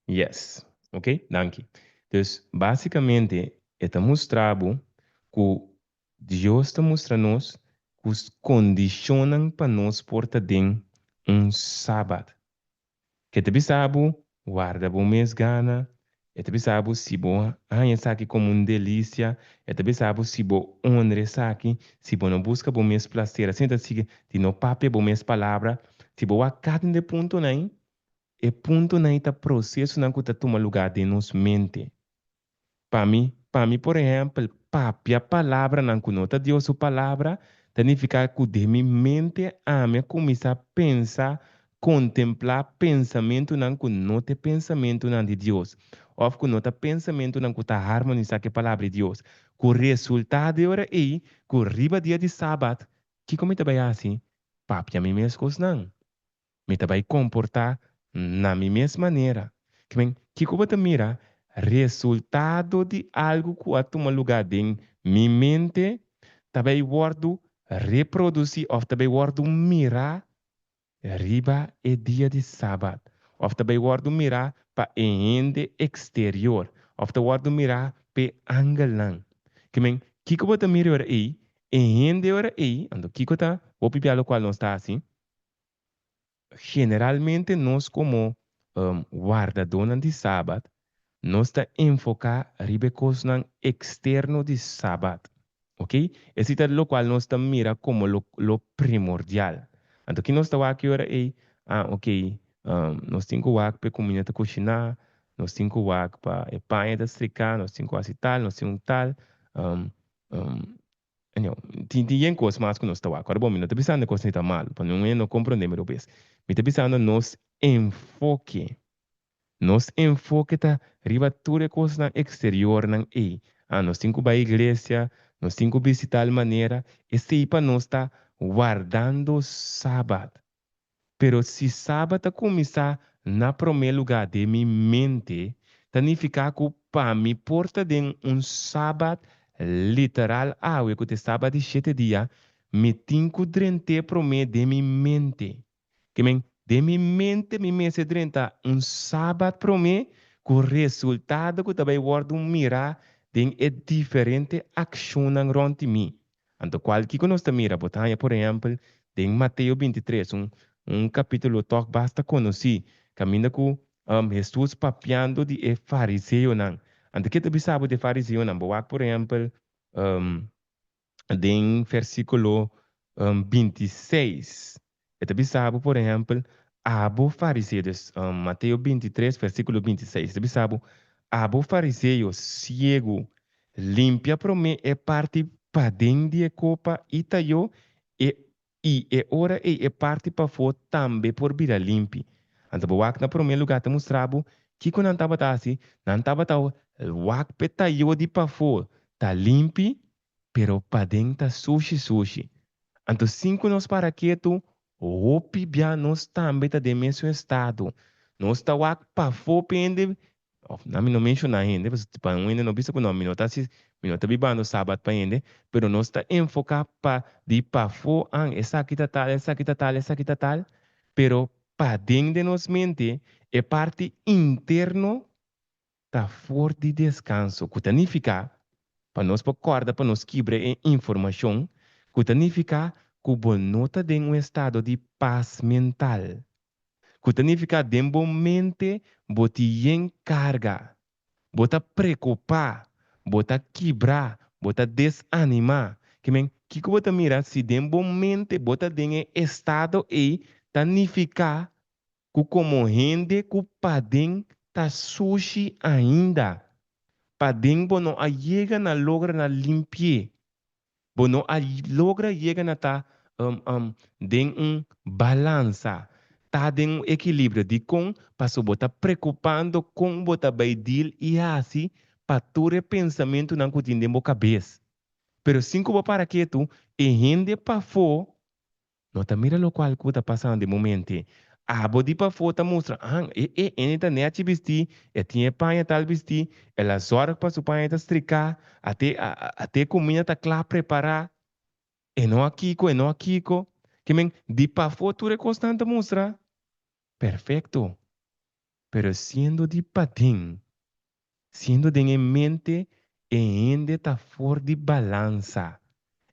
Yes. Ok, danki. Dus, básikamente e ta mustra bo ku Dios ta mustra nos ku kondishonnan pa nos por ta den un Sabat. Ke ta bisa bo, warda bo mes gana. E ta bisa bo si bo haña esaki komo un delisia. E ta bisa bo si bo honra esaki, si bo no buska bo mes plaser. Asina ta sigui di no papia bo mes palabra. Si bo wak kada un di e puntonan ei, e puntonan ei ta prosesonan ku ta tuma lugá den nos mente. Pa mi, pa mi por ehèmpel, papia palabranan ku no ta Dios su palabra ta nifiká ku den mi mente ami a kuminsá pensa, kontemplá pensamentunan ku no ta e pensamentunan di Dios, òf ku no ta pensamentunan ku ta harmonisá ku e Palabra di Dios. Ku resultado e ora ei ku riba dia di Sabat, kiko mi ta bai hasi? Papia mi mes kosnan. Mi ta bai komportá na mi mes manera. Kimen, kiko bo ta mira? Resultado di algu ku a tuma lugá den mi mente ta bai wòrdu reprodusí òf ta bai wòrdu mirá riba e dia di Sabat, òf ta bai wòrdu mirá pa e hende eksterior, òf ta wòrdu mirá p'e angelnan. Kimen, kiko bo ta mira e ora ei? E hende e ora ei, anto kiko ta hopi bia lokual nos ta hasi? Generalmente nos komo wardadónan di Sabat, nos ta enfoká riba e kosnan eksterno di Sabat. Oke? Esei ta lokual nos ta mira komo lo lo primordial. Anto ki nos ta wak ki ora ei? Ah, oke, nos tin ku wak pa e kuminda ta kushiná, nos tin ku wak pa e paña ta striká, nos tin ku hasi tal, nos tin un tal. Anyhow, tin tin yen kos mas ku nos ta wak. Ora bon, mi no ta bisando e kosnan ta malu, pa niun hende no komprondé mi robes. Mi ta bisando nos enfoke. Nos enfoke ta riba tur e kosnan eksteriornan ei. Ah, nos tin ku bai iglesia, nos tin ku bisti tal manera. Esei pa nos ta wardando Sabat. Pero si Sabat ta kuminsá na promé lugá den mi mente, Ta nifiká ku pa mi por ta den un sabat literal awe ku ta e sabat di shete dia, mi tin ku drent'é promé den mi mente. Ke men, den mi mente mi mester drenta un sabat promé ku resultado ku ta bai wòrdu mirá den e diferente akshonnan rònt di mi. Anto kual kiko nos ta mira? Bo ta haña por ehèmpel den Mateo 23, un un kapítulo tòg basta konosí, kaminda ku Hesus papiando di e fariseonan. Anto ke ta bisa bo di e fariseonan? Bo wak por ehèmpel den versíkulo 26, e ta bisa bo por ehèmpel, Abo fariseo, dus Mateo 23 versíkulo 26, e ta bisa bo, Abo fariseo siegu, limpia promé e parti paden di e kopa i tayó e i e ora ei e parti pafó tambe por bira limpi. Anto bo wak na promé lugá ta mustra bo kiko nan tabata hasi, nan tabata wak p'e tayó di pafó ta limpi, pero paden ta sushi sushi. Anto sin ku nos para ketu, hopi bia nos tambe ta den mesun estado. Nos ta wak pafó p'e hende Of na mi no menciona hende, pasobra pa un hende no bisa cu no, mi no ta haci, mi no ta bibando sabat pa hende, pero nos ta enfoca pa di pafó an, esaki ta tal, esaki ta tal, esaki ta tal, pero paden den nos mente, e parti interno ta for di descanso, cu ta nifica, pa nos por corda pa nos kibra e informacion, cu ta nifica cu bo no ta den un estado di pas mental. Ku ta nifiká den bo mente bo tin yen karga, bo ta preokupá, bo ta kibrá, bo ta desanimá. Ke men, kiko bo ta mira si den bo mente bo ta den e estado ei ta nifiká ku komo hende ku paden ta sushi ainda. Paden bo no a yega na logra na limpi'é. Bo no a logra yega na ta den un balansa, ta den un ekilibrio. Dikon? Pasobra bo ta preokupando kon bo ta bai deal i hasi pa tur e pensamentunan ku tin den bo kabes. Pero sin ku bo para ketu, e hende pafó No ta mira locual cu ta pasando den momente. Abo di pafó ta mustra, an, e, e, ene ta nechi bistí, e tin e paña tal bistí, el a zorg pa su paña ta stricá, ate, a, a, ate e cuminda ta cla prepará. E no a kico, e no a kico. Ke men, di pafó tur e cosnan ta mustra perfecto. Pero siendo di paden, siendo den e mente, e hende ta for di balansa.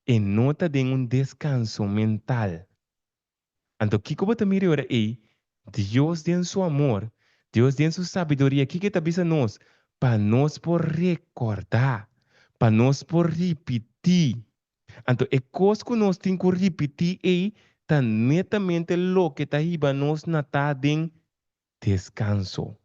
E no ta den un descanso mental. Anto kico bo ta mira e ora ei? Dios den su amor, Dios den su sabiduria, kico e ta bisa nos? Pa nos por recorda, pa nos por ripiti. Anto e cos cu nos tin cu ripiti ei ta netamente loke ta hiba nos na ta den deskanso.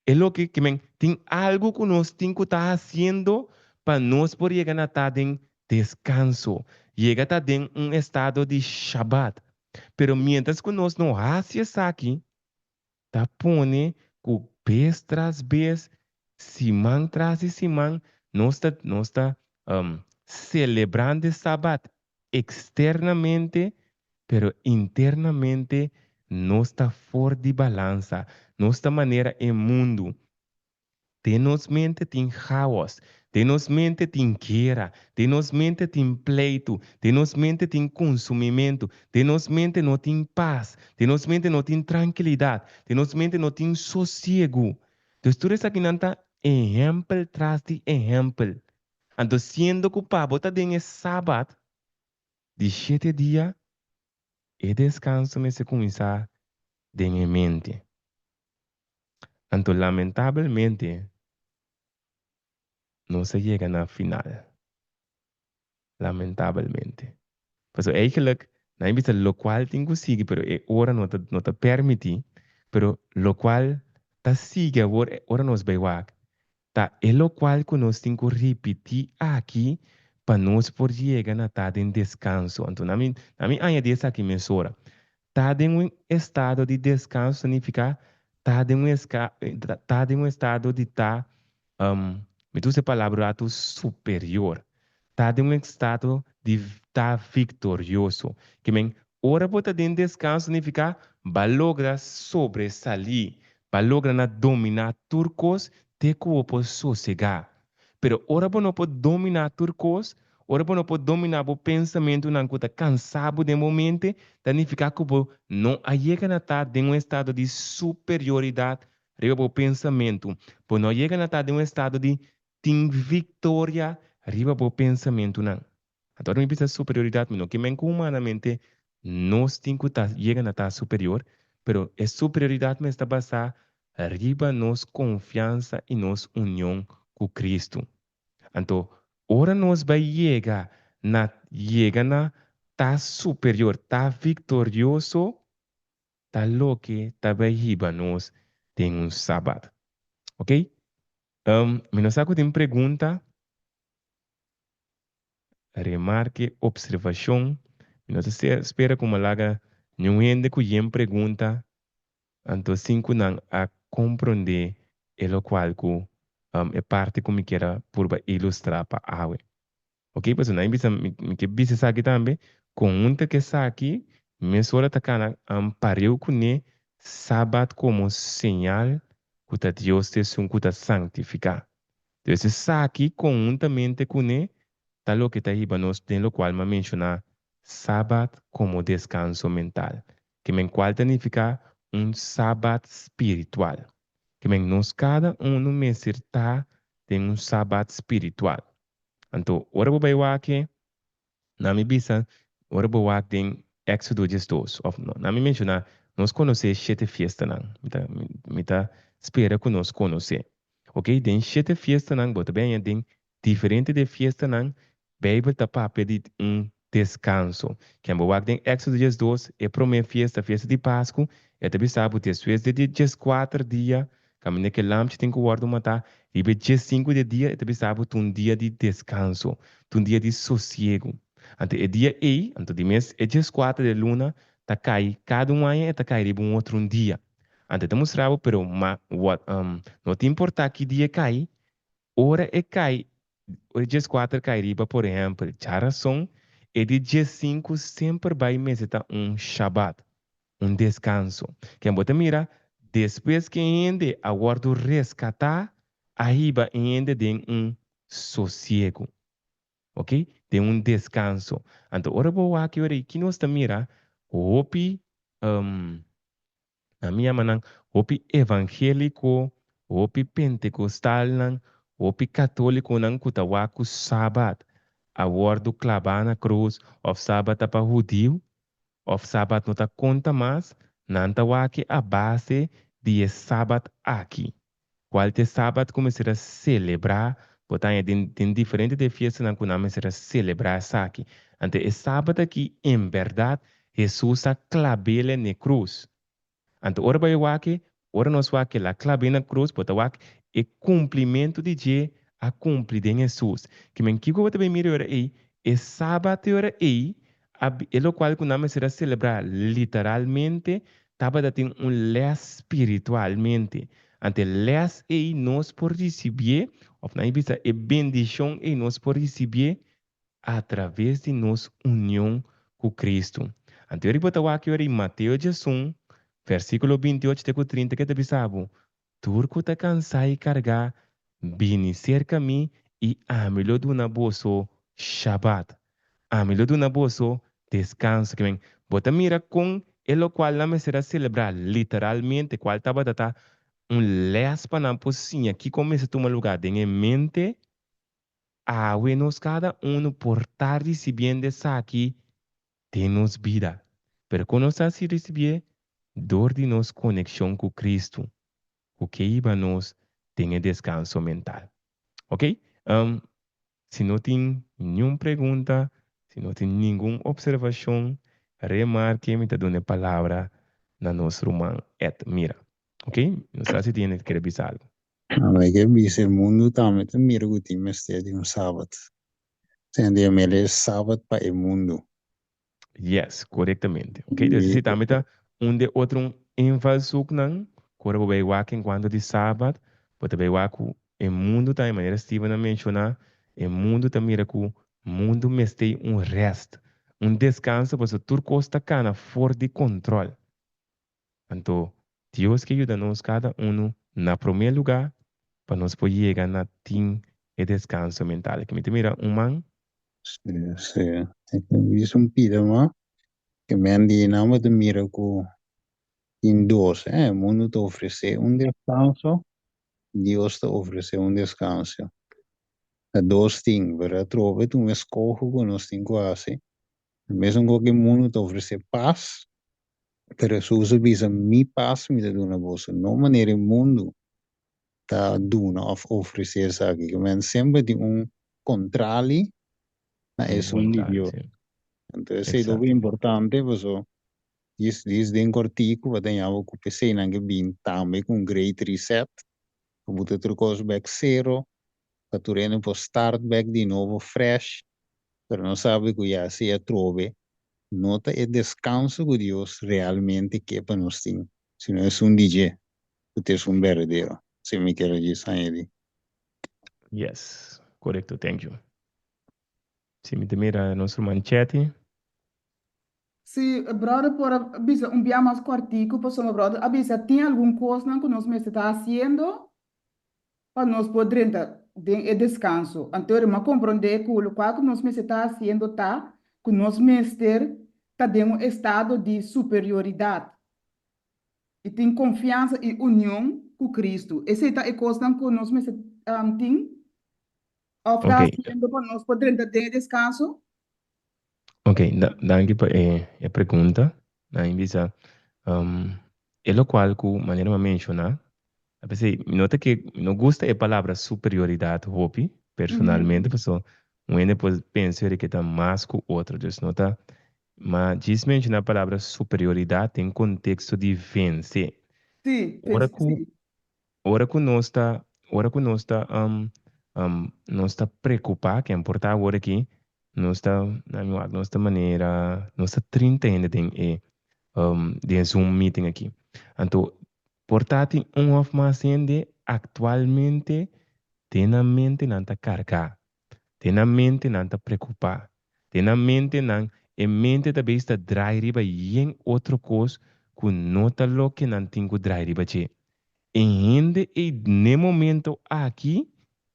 E loke ke men tin algu ku nos tin ku ta hasiendo pa nos por yega na ta den deskanso, yega ta den un estado di Shabat. Pero mientras ku nos no hasi esaki, ta pone ku bes tras bes, siman tras di siman, nos ta nos ta selebrando e Sabat Externamente, pero internamente nos ta for di balansa. Nos ta manera e mundu. Den nos mente tin chaos, den nos mente tin guera, den nos mente tin pleitu, den nos mente tin consumimentu, den nos mente no tin pas, den nos mente no tin trankilidad, den nos mente no tin sosiegu. Dus tur esakinan ta ehempel tras di ehempel. Anto siendo ku pa bo ta den e Sabat di shete dia, e deskanso mester kuminsá den e mente. Anto lamentabelmente nos a yega na final. Lamentabelmente. Pasobra eigenlijk nan a bisa lokual tin ku sigui pero e ora no ta no ta permití, pero lokual ta sigui awor ora nos bai wak Ta e locual cu nos tin cu ripiti aki pa nos por yega na ta den descanso. Anto na mi, na mi añadi esaki mesora. Ta den un estado di descanso significa ta den un esca, ta den un estado di ta, mi ta usa e palabra un rato superior. Ta den un estado di ta victorioso. Ke men, ora bo ta den descanso significa ba logra sobresalí, ba logra na dominá tur kos. te ku bo por sosegá. Pero ora bo no por dominá tur kos, ora bo no por dominá bo pensamentunan ku ta kansá bo den bo mente, ta nifiká ku bo no a yega na ta den un estado di superioridat riba bo pensamentu. Bo no a yega na ta den un estado di tin viktoria riba bo pensamentunan. Anto ora mi bisa superioridat mi no ke men ku humanamente nos tin ku ta yega na ta superior, pero e superioridat mester ta basá riba nos konfiansa i nos union ku Kristu. Anto ora nos bai yega na yega na ta superior, ta viktorioso, ta loke ta bai hiba nos den un Sabat. Oke? Mi no sa ku tin pregunta. Remarke, Observashon, Mi no ta spera ku mi laga niun hende ku yen pregunta anto sin ku nan a komprondé e lokual ku e parti ku mi kier a purba ilustrá pa awe. Oke, pasobra nan bisa mi ke bisa esaki tambe, konhunta ku esaki mesora ta kana pareu kuné Sabat komo señal ku ta Dios ta esun ku ta sanktifiká. Entonces esaki konhuntamente kuné ta loke ta hiba nos den lokual mi a menshoná Sabat komo deskanso mental, ke men kual ta nifiká un Sabat spiritual. Ke men nos kada unu mester ta den un Sabat spiritual. Anto ora bo bai wak e, Na mi bisa, ora bo wak den Éxodo 12, òf no, na mi menshoná, nos konosé shete fiestanan. Mi ta, mi ta spera ku nos konosé. Oké, den shete fiestanan, bo ta bin haña den diferente di e fiestanan, Beibel ta papia di un deskanso. Ken bo wak den Éxodo 12, e promé fiesta, fiesta di Pasku, e ta bisa bo despues di e dieskuater dia, Kaminda ku e lamchi tin ku wòrdu matá, riba e diesinku di e dia e ta bisa bo ta un dia di deskanso, ta un dia di sosiegu. Anto e dia ei, anto di mes e dieskuater di e luna ta kai, kada un aña e ta kai riba un otro un dia. Anto e ta mustra bo, pero ma wòt, no ta importá ki dia e kai, ora e kai, ora e dieskuater kai riba, por ehèmpel, djarason, e di diesinku semper bai mester ta un shabat. Un deskanso. Ken bo ta mira? Despues ku e hende a wòrdu reskatá, a hiba e hende den un sosiegu. Oke? Den un deskanso. Anto ora bo wak e ora ei, ki nos ta mira? Hopi, ami yama nan hopi evangéliko, hopi pentekostalnan, hopi katólikonan ku ta wak ku Sabat a wòrdu klabá na krus òf Sabat ta pa hudiu, Of Sabat no ta konta mas, nan ta wak a base di e Sabat aki. Kual ta e Sabat ku mester a selebrá? Bo ta haña den den diferente di e fiestanan ku nan mester a selebrá esaki. Anto e Sabat aki en bèrdat Hesus a klab'el n'e krus. Anto ora bo a wak e, ora nos wak el a klab'é na krus, bo ta wak e kumplimentu di dje a kumpli den Hesus. Ke men kiko bo ta bin mira e ora ei? E Sabat e ora ei, a e lokual ku nan mester a selebrá literalmente, tabata tin un lès spiritualmente. Anto e lès ei nos por risibié, òf nan a bisa e bendishon ei nos por risibié atraves di nos union ku Kristu. Anto e riba ta wak e ora i Mateo 11, versíkulo 28 te ku 30 ke ta bisa bo, Tur ku ta kansá i kargá, bini serka mi i ami lo duna boso shabat. Ami lo duna boso deskanso. Ke men, bo ta mira kon e lokual nan mester a selebrá literalmente, kual tabata ta un lès pa nan por siña kiko mester tuma lugá den e mente Awe nos kada unu por ta risibiendo esaki den nos bida, pero kon nos ta hasi risibié? Dor di nos konekshon ku Kristu, ku ke hiba nos den e deskanso mental. Ok, si no tin niun pregunta, si no tin ningun opservashon, remarke, mi ta duna e palabra na nos ruman Ed Mira. Ok, no sa si tin hende kere bisa algu. Ami ke bisa e mundu tambe ta mira ku tin mester di un sabat. Señor Dios mira e sabat pa e mundu. Yes, korektamente. Ok, dus esei tambe ta un de otro un invalshoeknan ku ora bo bai wak enkuanto di sabat, bo ta bai wak ku e mundu tambe, manera Steven a menshoná, e mundu ta mira ku mundu mester un rèst, un deskanso pasobra tur kos ta kana for di kontròl. Anto, Dios ke yuda nos kada unu na promé lugá. pa nos por yega na tin e deskanso mental. Ke mi ta mira un man. Sí, sí. E ta bisa un pida ma ke men di nan bo ta mira ku tin dos, eh. Mundu ta ofresé un deskanso, Dios ta ofresé un deskanso. Ta dos tin, pero atrobe ta un eskoho ku nos tin ku hasi. Mesun ku ke mundu ta ofresé pas, pero Hesus a bisa, Mi pas mi ta duna boso, no manera e mundu ta duna òf ofresé esaki. Ke men semper tin un kontrali na Un esun di kontrali, Dios. sí. Anto esei ta hopi Eksakto. importante paso djis djis den kòrtiku bo ta ña bo ku p'eseinan ke bin tambe ku un great reset, ku bo ta tur kos bèk sero, pa tur hende por start bèk di nobo fresh, pero nos sabi ku ya esei atrobe no ta e deskanso ku Dios realmente ke pa nos tin, sino esun di dje ku ta esun berdadero. Esei mi kier a djis añadi. Yes, korekto, thank you. Si mi ta mira nos ruman Chetty. Si brother por a bisa un bia mas kòrtiku pasobra brother a bisa tin algun kosnan ku nos mester ta hasiendo pa nos por drenta den e deskanso. Anto mi a komprondé ku lokual ku nos mester ta hasiendo ta ku nos mester ta den un estado di superioridat i tin konfiansa i union ku Kristu. Esei ta e kosnan ku nos mester tin òf ta hasiendo pa nos por drenta den e deskanso. Ok, danki pa e e pregunta. Nan bisa, e lokual ku manera mi a menshoná, a pesey mi no ta ke, mi no gusta e palabra superioridad hopi, personalmente, paso un hende por pensa di ke ta mas ku otro, dus no ta, ma djis menshoná palabra superioridad den konteksto di vense. Sí, Ora vense, ku sí. Ora ku nos ta, ora ku nos ta, nos ta preokupá, ken por ta awor aki, nos ta, na mi wak, nos ta manera, nos ta 30 hende den e, den e Zoom meeting aki. Anto, por ta tin un òf mas hende aktualmente den nan mente nan ta kargá, den nan mente nan ta preokupá, den nan mente nan, e mente ta bes ta drai riba yen otro kos ku no ta loke nan tin ku drai riba dje. E hende ei n'e momento aki,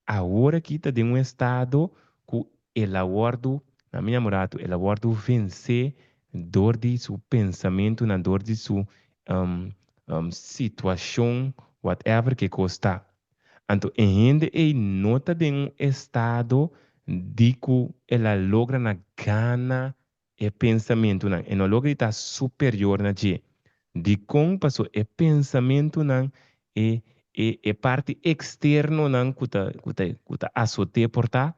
awor aki ta den un estado ku el a wòrdu, na mi namorado, el a wòrdu vensé dor di su pensamentunan, dor di su situashon, whatever ke kos ta. Anto e hende ei no ta den un estado di ku el a logra na gana e pensamentunan, e no logra di ta superior na dje. Dikon? Paso e pensamentunan, e e e parti eksternonan ku ta ku ta ku ta asot'é por ta,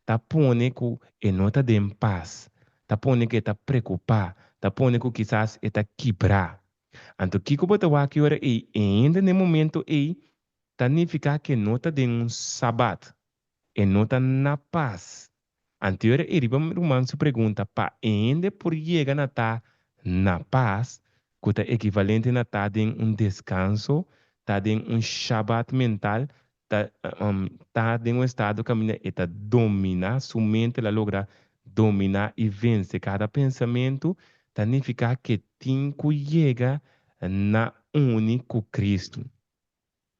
ta pone ku e no ta den pas, ta pone ku e ta preokupá, ta pone ku kisas e ta kibrá. Anto kiko bo ta wak e ora ei? E hende na e momento ei ta nifiká ku e no ta den un sabat, e no ta na pas. Anterior e riba mi ruman su pregunta pa e hende por yega na ta na pas, ku ta ekivalente na ta den un deskanso, ta den un shabat mental, ta ta den un estado kaminda e ta dominá su mente, el a logra dominá i vense kada pensamentu, ta nifiká ke tin ku yega na uni ku Kristu.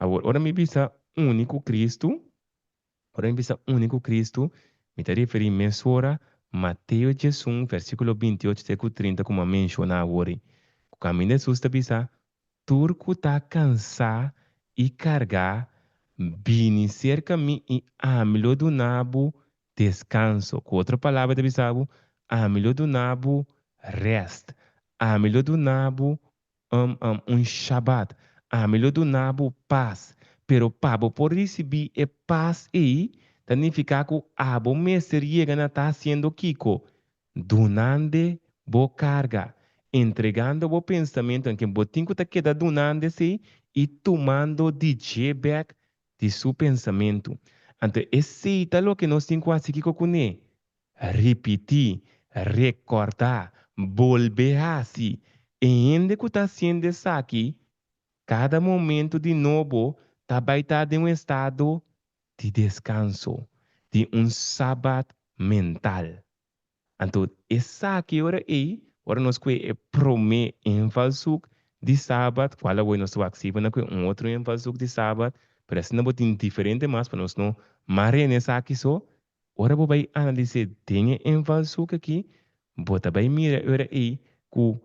Awor, ora mi bisa uni ku Kristu, Ora mi bisa uni ku Kristu, mi ta referí mesora Mateo 11, versíkulo 28 te ku 30 ku mi a menshoná awor ei. Ku kaminda Hesus ta bisa, Tur ku ta kansá i kargá, bini serka mi i ami lo duna bo deskanso. Ku otro palabra e ta bisa bo, Ami lo duna bo rèst. Ami lo duna bo un Shabat. Ami lo duna bo pas. Pero pa bo por risibí e pas ei, ta nifiká ku abo mester yega na ta hasiendo kiko? Dunande bo karga, entregando bo pensamentunan, ken bo tin ku ta keda dunando esei i tumando di dje bèk di su pensamentu. Anto esei ta loke nos tin ku hasi kiko kuné? Ripití, rekordá, bolbe hasi. E hende ku ta hasiendo esaki kada momento di nobo ta bai ta den un estado di deskanso, di un sabat mental. Anto esaki ora ei, ora nos kue e promé invalshoek di sabat, kual awor nos ta wak si bo na kue un otro invalshoek di sabat. Pero asina bo tin diferente mas pa nos no mara na esaki so. Ora bo bai analis'é den e invalshoek aki, bo ta bai mira e ora ei ku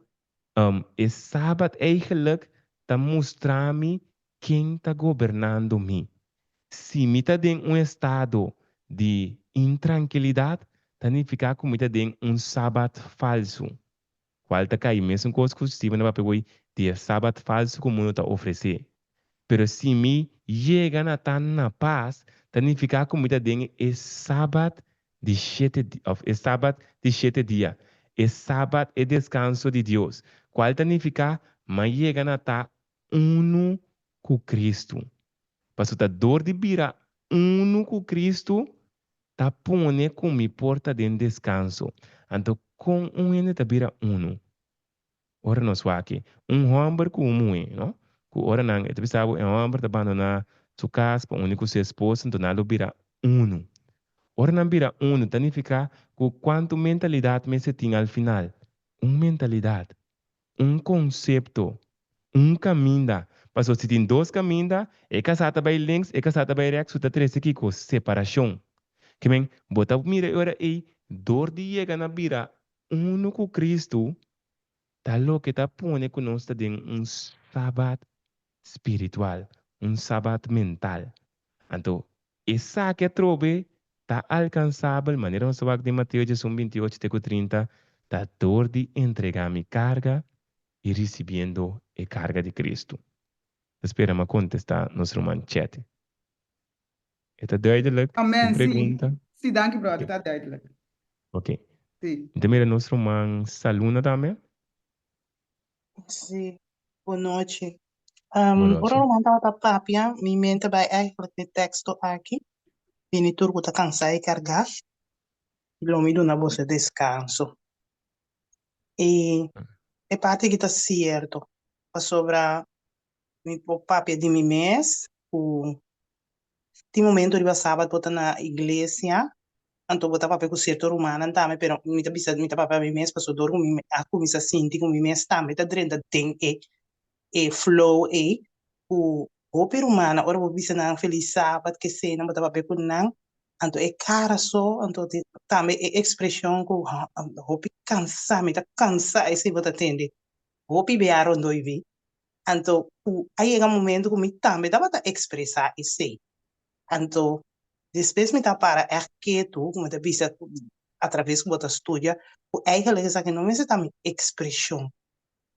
e Sabat eigenlijk ta mustra mi ken ta gobernando mi. Si mi ta den un estado di intrankilidat, ta nifiká ku mi ta den un Sabat falsu. Cual ta cay mesun cos cu Steven a papia hoy di e sabat falso cu mundo ta ofrece. Pero si mi yega na ta na paz, ta nifica cu mi ta den e sabat di shete of e sabat di shete dia, e sabat, e descanso di Dios, cual ta nifica m'a yega na ta uno cu Cristo. Pasobra ta dor di bira uno cu Cristo ta pone ku mi por ta den deskanso. Anto kon un hende ta bira unu? Ora nos wak un hòmber ku un muhé, no? Ku ora nan, e ta bisa bo e hòmber ta bandoná su kas pa uni ku su esposa, anto nan lo bira unu. Ora nan bira unu ta nifiká ku kuantu mentalidat mester tin al final? Un mentalidat. Un konsepto, un kaminda. Pasobra si tin dos kaminda, e kasá ta bai links, e kasá ta bai rèks, su ta trese kiko? Separashon. Ke men, bo ta mira e ora ei, dor di yega na bira unu ku Kristu, ta loke ta pone ku nos ta den un sabat spiritual, un sabat mental. Anto, esaki atrobe ta alkansabel, manera nos ta wak den Mateo diesun 28 te ku 30, ta dor di entregá mi karga i risibiendo e karga di Kristu. Ta spera mi a kontestá nos ruman Chetty. E ta duidelijk? Tin Amen, sí. pregunta? Sí, danki brother, ta duidelijk. Ok. Sí. Mi ta mira nos ruman Saluna tambe. Sí, bon nochi. Bon Ora nochi. Roman tabata papia, mi mente bai eigenlijk n'e teksto aki, Bini tur ku ta kansá i kargá, i lo mi duna boso deskanso. I e parti aki ta sierto, pasobra mi por papia di mi mes ku tin momento riba sabat bo ta na iglesia, anto bo ta papia ku sierto rumannan tambe, pero mi ta bisa mi ta papia mi mes pasobra dor ku mi a kuminsá sinti ku mi mes tambe ta drenta den e e flow ei ku hopi rumannan ora bo bisa nan felis sabat kesei nan bo ta papia ku nan, anto e kara so anto tambe e ekspreshon ku hopi kansá mi ta kansá esei bo ta tende hopi bia rondó i mi. Anto ku a yega momento ku mi tambe tabata ekspresá esei. Anto despues mi ta para ègt ketu, ku mi ta bisa atraves ku bo ta studia, ku eigenlijk esaki no mester ta mi ekspreshon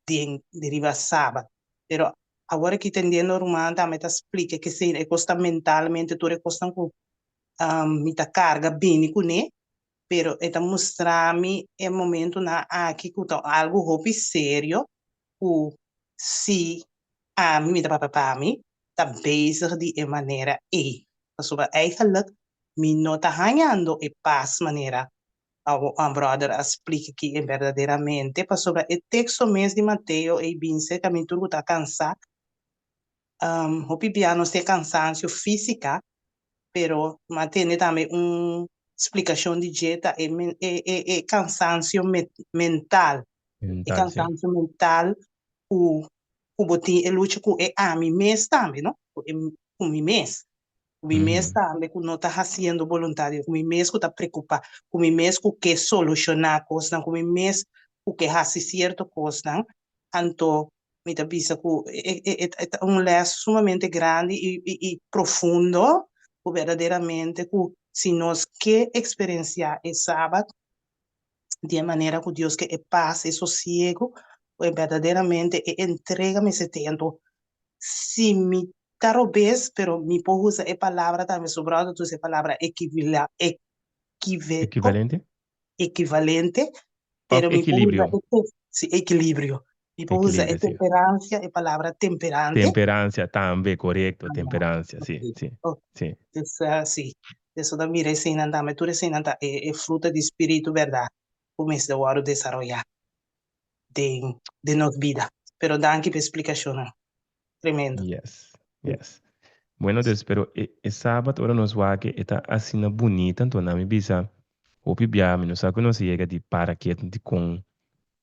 den di riba sabat. Pero awor aki tendiendo ruman tambe ta splika kesei e kos ta mentalmente tur e kosnan ku mi ta karga bini kuné, pero e ta mustra mi e momentunan aki ku ta algu hopi serio ku si ami, mi ta papia pa mi, ta bezig di e manera ei. Pasobra eigenlijk mi no ta hañando e pas manera brother a splika aki en berdaderamente, pasobra e teksto mes di Mateo ei bin serka mi tur ku ta kansá, hopi bia nos tin e kansansio físika, pero mi a tende tambe un splikashon di dje ta e e kansansio mental. E Mental, sí. cansancio mental cu cu bo tin e lucha cu e ami mes tambe, no? Cu e cu mi mes. Cu mi mes tambe cu no ta haciendo boluntad di Dios, cu mi mes cu ta preocupa, cu mi mes cu ke soluciona cosnan, cu mi mes cu ke haci cierto cosnan. Anto mi ta bisa cu e e e ta un les sumamente grandi y y y profundo cu berdaderamente cu si nos ke experiencia e Sabat, di e manera ku Dios ke e pas, e sosiego, ku e berdaderamente e entrega mester tin. Anto, si mi ta robes, pero mi por usa e palabra tambe, su bròder ta usa e palabra equivila, equive, Ekivalente? ekivalente, Òf pero mi por usa ekilibrio? e, si, ekilibrio. Mi por usa e Ekilibrio, sí. temperancia, e palabra temperante. Temperancia tambe, korekto, Ah, temperancia, sí, ok, sí, ok. sí. Dus, sí, eso ta mira eseinan tambe, tur eseinan ta e, e fruta di spiritu, bèrdat, ku mester wòrdu desaroyá den, den nos bida. Pero danki pa e splikashonnan. Tremendo. Yes, yes. Bueno, dus, pero e, e sabat ora nos wak e ta asina bunita, anto nan mi bisa hopi bia, mi no sa ku nos a yega di para ketu dikon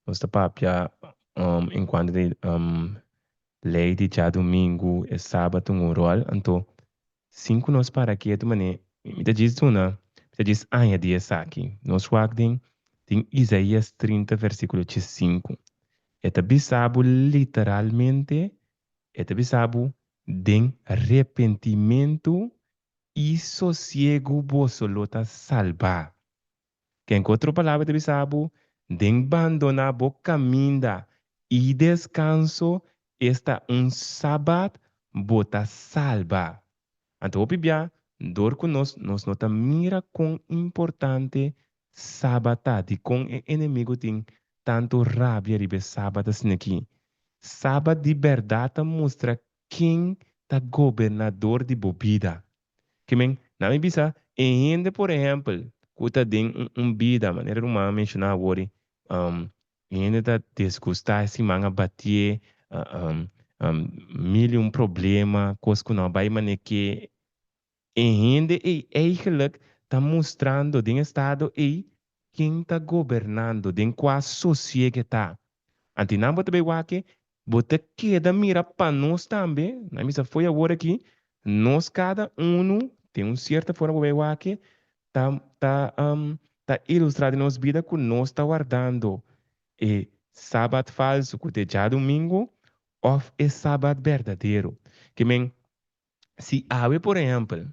Nos ta papia en cuanto di ley di djadumingu, e sabat un rol, anto. Sin ku nos para ketu manera mi ta djis duna, mi ta djis añadí esaki. Nos wak den den Isaías 30 versíkulo 15. E ta bisa bo literalmente, e ta bisa bo, Den repentimentu i sosiegu boso lo ta salbá. Ken ku otro palabra ta bisa bo, Den bandoná bo kaminda i deskanso, esta un sabat, bo ta salba. Anto hopi bia, dor ku nos nos no ta mira kon importante sabat ta, dikon e enemigu tin tantu rabia riba e sabat asin'aki. Sabat di bèrdat ta mustra ken ta gobernador di bo bida. Ke men, na mi bisa, e hende por ehèmpel ku ta den un un bida, manera ruman a menshoná awor, e hende ta disgustá, e siman a batié, mil i un problema, kos ku no a bai manera ke e hende ei eigenlijk ta mustrando den estado ei ken ta gobernando, den kua sosieg e ta. Anto nan bo ta bai wak bo ta keda mira pa nos tambe, nan bisa fo'i awor aki, nos kada unu den un sierto forma bo bai wak ta ta ta ilustra den nos bida ku nos ta wardando e sabat falsu ku ta e djadumingu òf e sabat berdadero. Ke men si awe por ehèmpel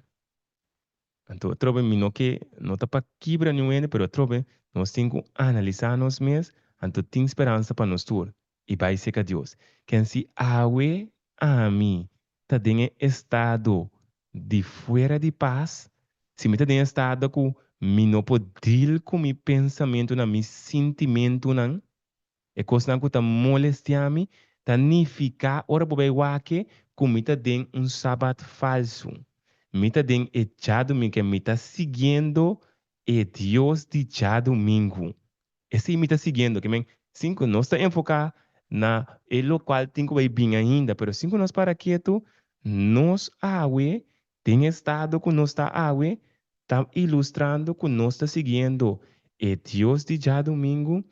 Anto atrobe mi no ke, no ta pa kibra niun hende, pero atrobe nos tin ku analisá nos mes, anto tin speransa pa nos tur i bai seka Dios. Ken si awe ami ta den e estado di fuera di pas, si mi ta den e estado ku mi no por deal ku mi pensamentunan, mi sintimentunan, E kosnan ku ta molestiá mi ta nifiká ora bo bai wak ku mi ta den un sabat falsu. Mi ta den e djadumingu, mi ta siguiendo e Dios di djadumingu. Esei mi ta siguiendo. Ke men, sin ku nos ta enfoká na e lokual tin ku bai bin ainda, pero sin ku nos para ketu, nos awe Den e estado ku nos ta awe, ta ilustrando ku nos ta siguiendo e Dios di djadumingu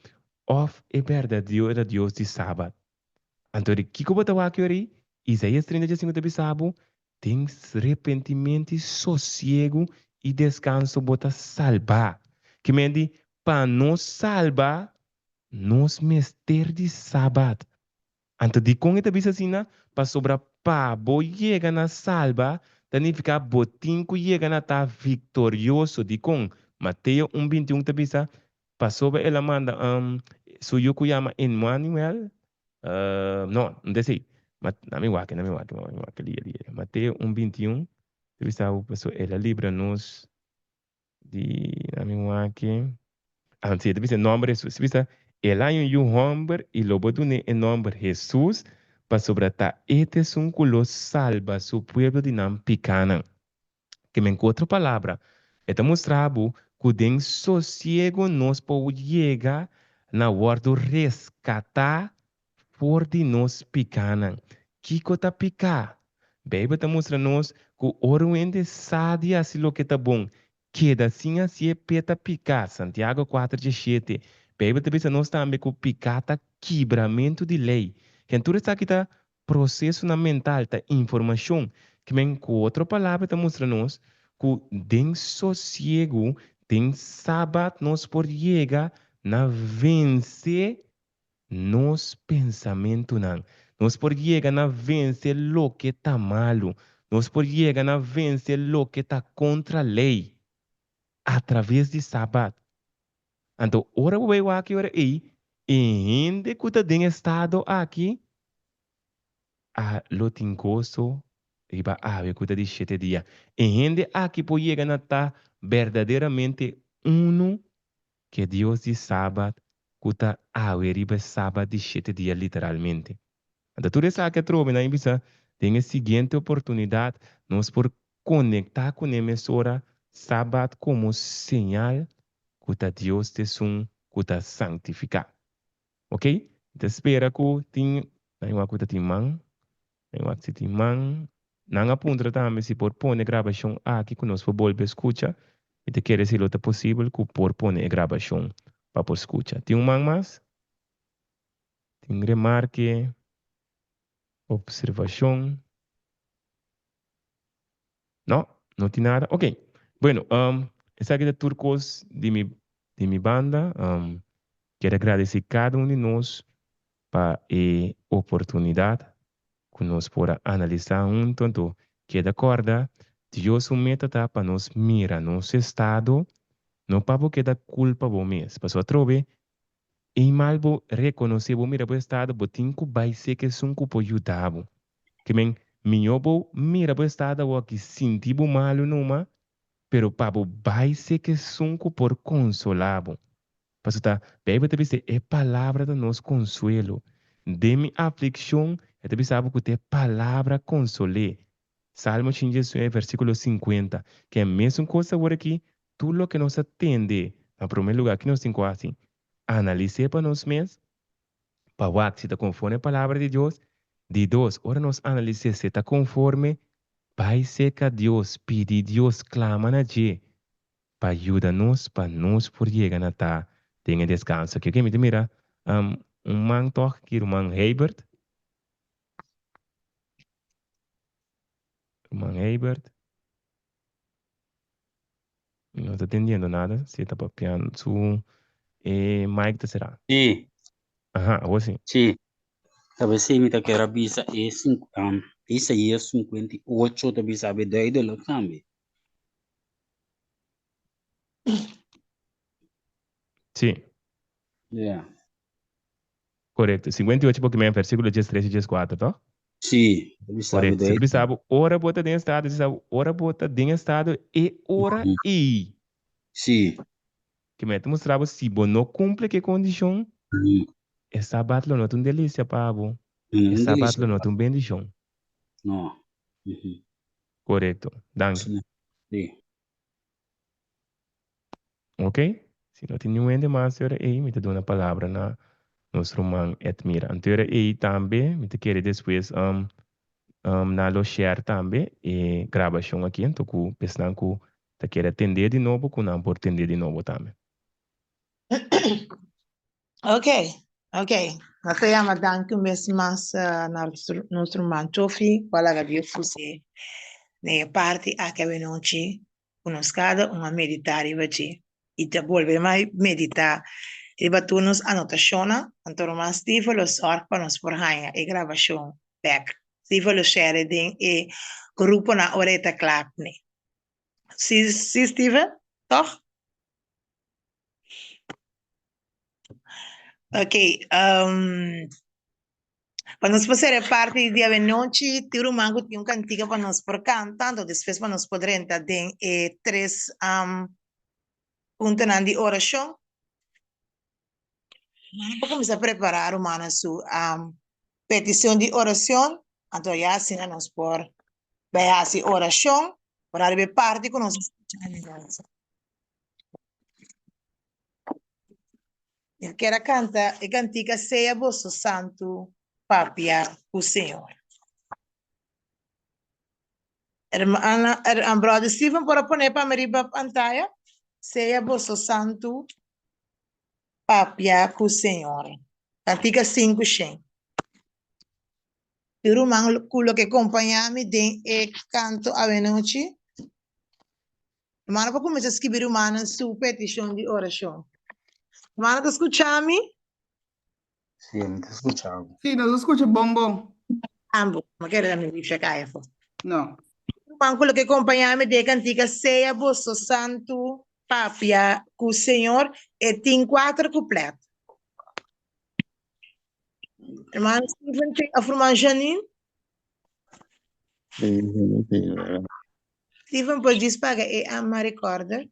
òf e berdadero Dios di sabat. Anto di kiko bo ta wak yori? Isaías 35 ta bisa bo, Den repentimentu i sosiegu i deskanso bo ta salbá. Ki men di, pa nos salba, nos mester di sabat. Anto dikon e ta bisa asina? Pasobra pa bo yega na salba ta nifiká bo tin ku yega na ta viktorioso. Dikon? Mateo un 21 ta bisa, Pasobra el a manda su yu ku yama Emmanuel, no, no ta esei. Na mi wak, na mi wak, na mi wak, lia, lia. Mateo un 21 ta bisa bo pasobra el a libra nos Di na mi wak. Ah, si, e ta bisa e nòmber Hesus. E ta bisa, El a un yu hòmber i lo bo dun'é e nòmber Hesus, pasobra ta e ta esun ku lo salba su pueblo di nan pikánan. Ke men ku otro palabra, e ta mustra bo ku den sosiego nos por yega na wòrdu reskatá for di nos pikánan. Kiko ta piká? Beibel ta mustra nos ku ora un hende sa di hasi loke ta bon, keda sin hasié p'e ta piká, Santiago kuater diesshete. Beibel ta bisa nos tambe ku piká ta kibramentu di lei. Ken tur esaki ta prosesonan mental, ta informashon. Kimen ku otro palabra ta mustra nos ku den sosiegu, den Sabat nos por yega na vense nos pensamentunan. Nos por yega na vense loke ta malu. Nos por yega na vense loke ta kontra lei atraves di Sabat. Anto ora bo bai wak e ora ei, e hende ku ta den e stado aki a lo tin goso riba awe ku ta di shete dia. E hende aki por yega na ta berdaderamente unu Ke Dios di Sabat ku ta awe riba e Sabat di shete dia literalmente. Anto tur esaki atrobe nan bisa den e siguiente oportunidat nos por konektá kuné mesora Sabat komo señal ku ta Dios ta esun ku ta sanktifiká. Ok, mi ta spera ku tin, nan wak ku ta tin man. Nan wak si tin man. Nan a puntra tambe si por pone grabashon aki ku nos por bolbe skucha. Mi ta kere si lo ta posibel ku por pone e grabashon pa por skucha. Tin un man mas? Tin remarke? Observashon? No, no tin nada. Ok. Bueno, um, esaki ta tur kos di mi, di mi banda. Um, kier agradeci kada un di nos pa e oportunidad ku nos por a analisa hunto. Anto, keda korda, Dios su meta ta pa nos mira nos estado, no pa bo keda kulpa bo mes. Pasobra atrobe, Ei mal bo rekonosé bo mira bo estado bo tin ku bai seka esun ku por yuda bo. Ke men mihó bo mira bo estado awoki sinti bo malu numa pero pa bo bai seka esun ku por konsolá bo. Pasobra ta Beibel ta bisa e palabra ta nos konsuelo. Den mi aflikshon e ta bisa bo ku ta e palabra konsol'é. Salmo 89 versíkulo 50 Ke mesun kos awor aki Tur loke nos a tende, na promé lugá ki nos tin ku hasi? Analis'é pa nos mes, pa wak si ta konforme e Palabra di Dios. Di dos, ora nos analis'é si e ta konforme, bai serka Dios, pidi Dios, klama na dje pa yuda nos pa nos por yega na ta den e deskanso aki. Oke, mi ta mira un man tòg aki, ruman Heibert. Ruman Heibert. Mi no ta tendiendo nada, si e ta papiando su e mic ta será. Sí. Aha, awor sí. Sí. Ta b'esei mi ta kier a bisa e um, Isaías 58 ta bisa be duidelijk tambe. Sí. Ja. Korekto. 58 poki men versíkulo 13 i 14, toch? Sí, ta bisa bo Korekto. Si ta duidelijk. bisa bo ora bo ta den estado, si ta ora bo ta den estado e ora ei. Sí. Ke men ta mustra bo si bo no kumpli ku e kondishon, e sabat lo no ta un delisia pa bo. No E un sabat delisia lo no pa ta un bendishon. No. Korekto. Danki. Sí. Ok, si no tin niun hende mas ora ei, mi ta duna palabra na nos ruman Edmira. Anto ora ei tambe mi ta kere despues um, um, na lo share tambe e grabashon aki, anto ku esnan ku ta kere tendé di nobo, ku nan por tendé di nobo tambe. Ok, ok. Nos ta yama danki un bes mas na nos ruman Chofi ku a laga Dios us'é den e parti aki awenochi ku nos kada un a meditá riba dje i ta bolbe mai meditá riba tur nos anotashonnan. Anto ruman Steven lo sòrg pa nos por haña e grabashon bèk. Steven lo share den e gruponan ora e ta kla kuné. Sí, sí Steven, tòg? Ok, um, pa nos por ser parte di dia nochi, tin ruman ku tin un kantika pa nos por kanta, anto despues pa nos por drenta den e tres um, puntonan di orashon. Rumannan por kuminsá prepará rumannan su um, petishon di orashon, anto ya asina nos por bai hasi orashon, por ariba e parti ku nos a skucha awe. Mi kier a kanta e kantika Sea boso santu papia ku Señor. Hermana, her, brother Steven por a pone pa mi riba pantaya? Sea boso santu papia ku Señor. Kantika 500. E ruman ku lo ke kompañá mi den e kanto awenochi. Hermano por kuminsá skibi rumannan su petishon di orashon. Hermano ta skucha mi? Sí, mi ta skucha bo. Sí, nos ta skucha bon bon. Ambo, mi kere da mi biblia kai afó. No. Ruman ku lo ke kompañá mi den e kantika Sea boso santu papia ku Señor, e tin kuater kuplet. Hermano Steven tin, òf ruman Janine? Sí, sí, sí. Steven por djis paga e ama recorder.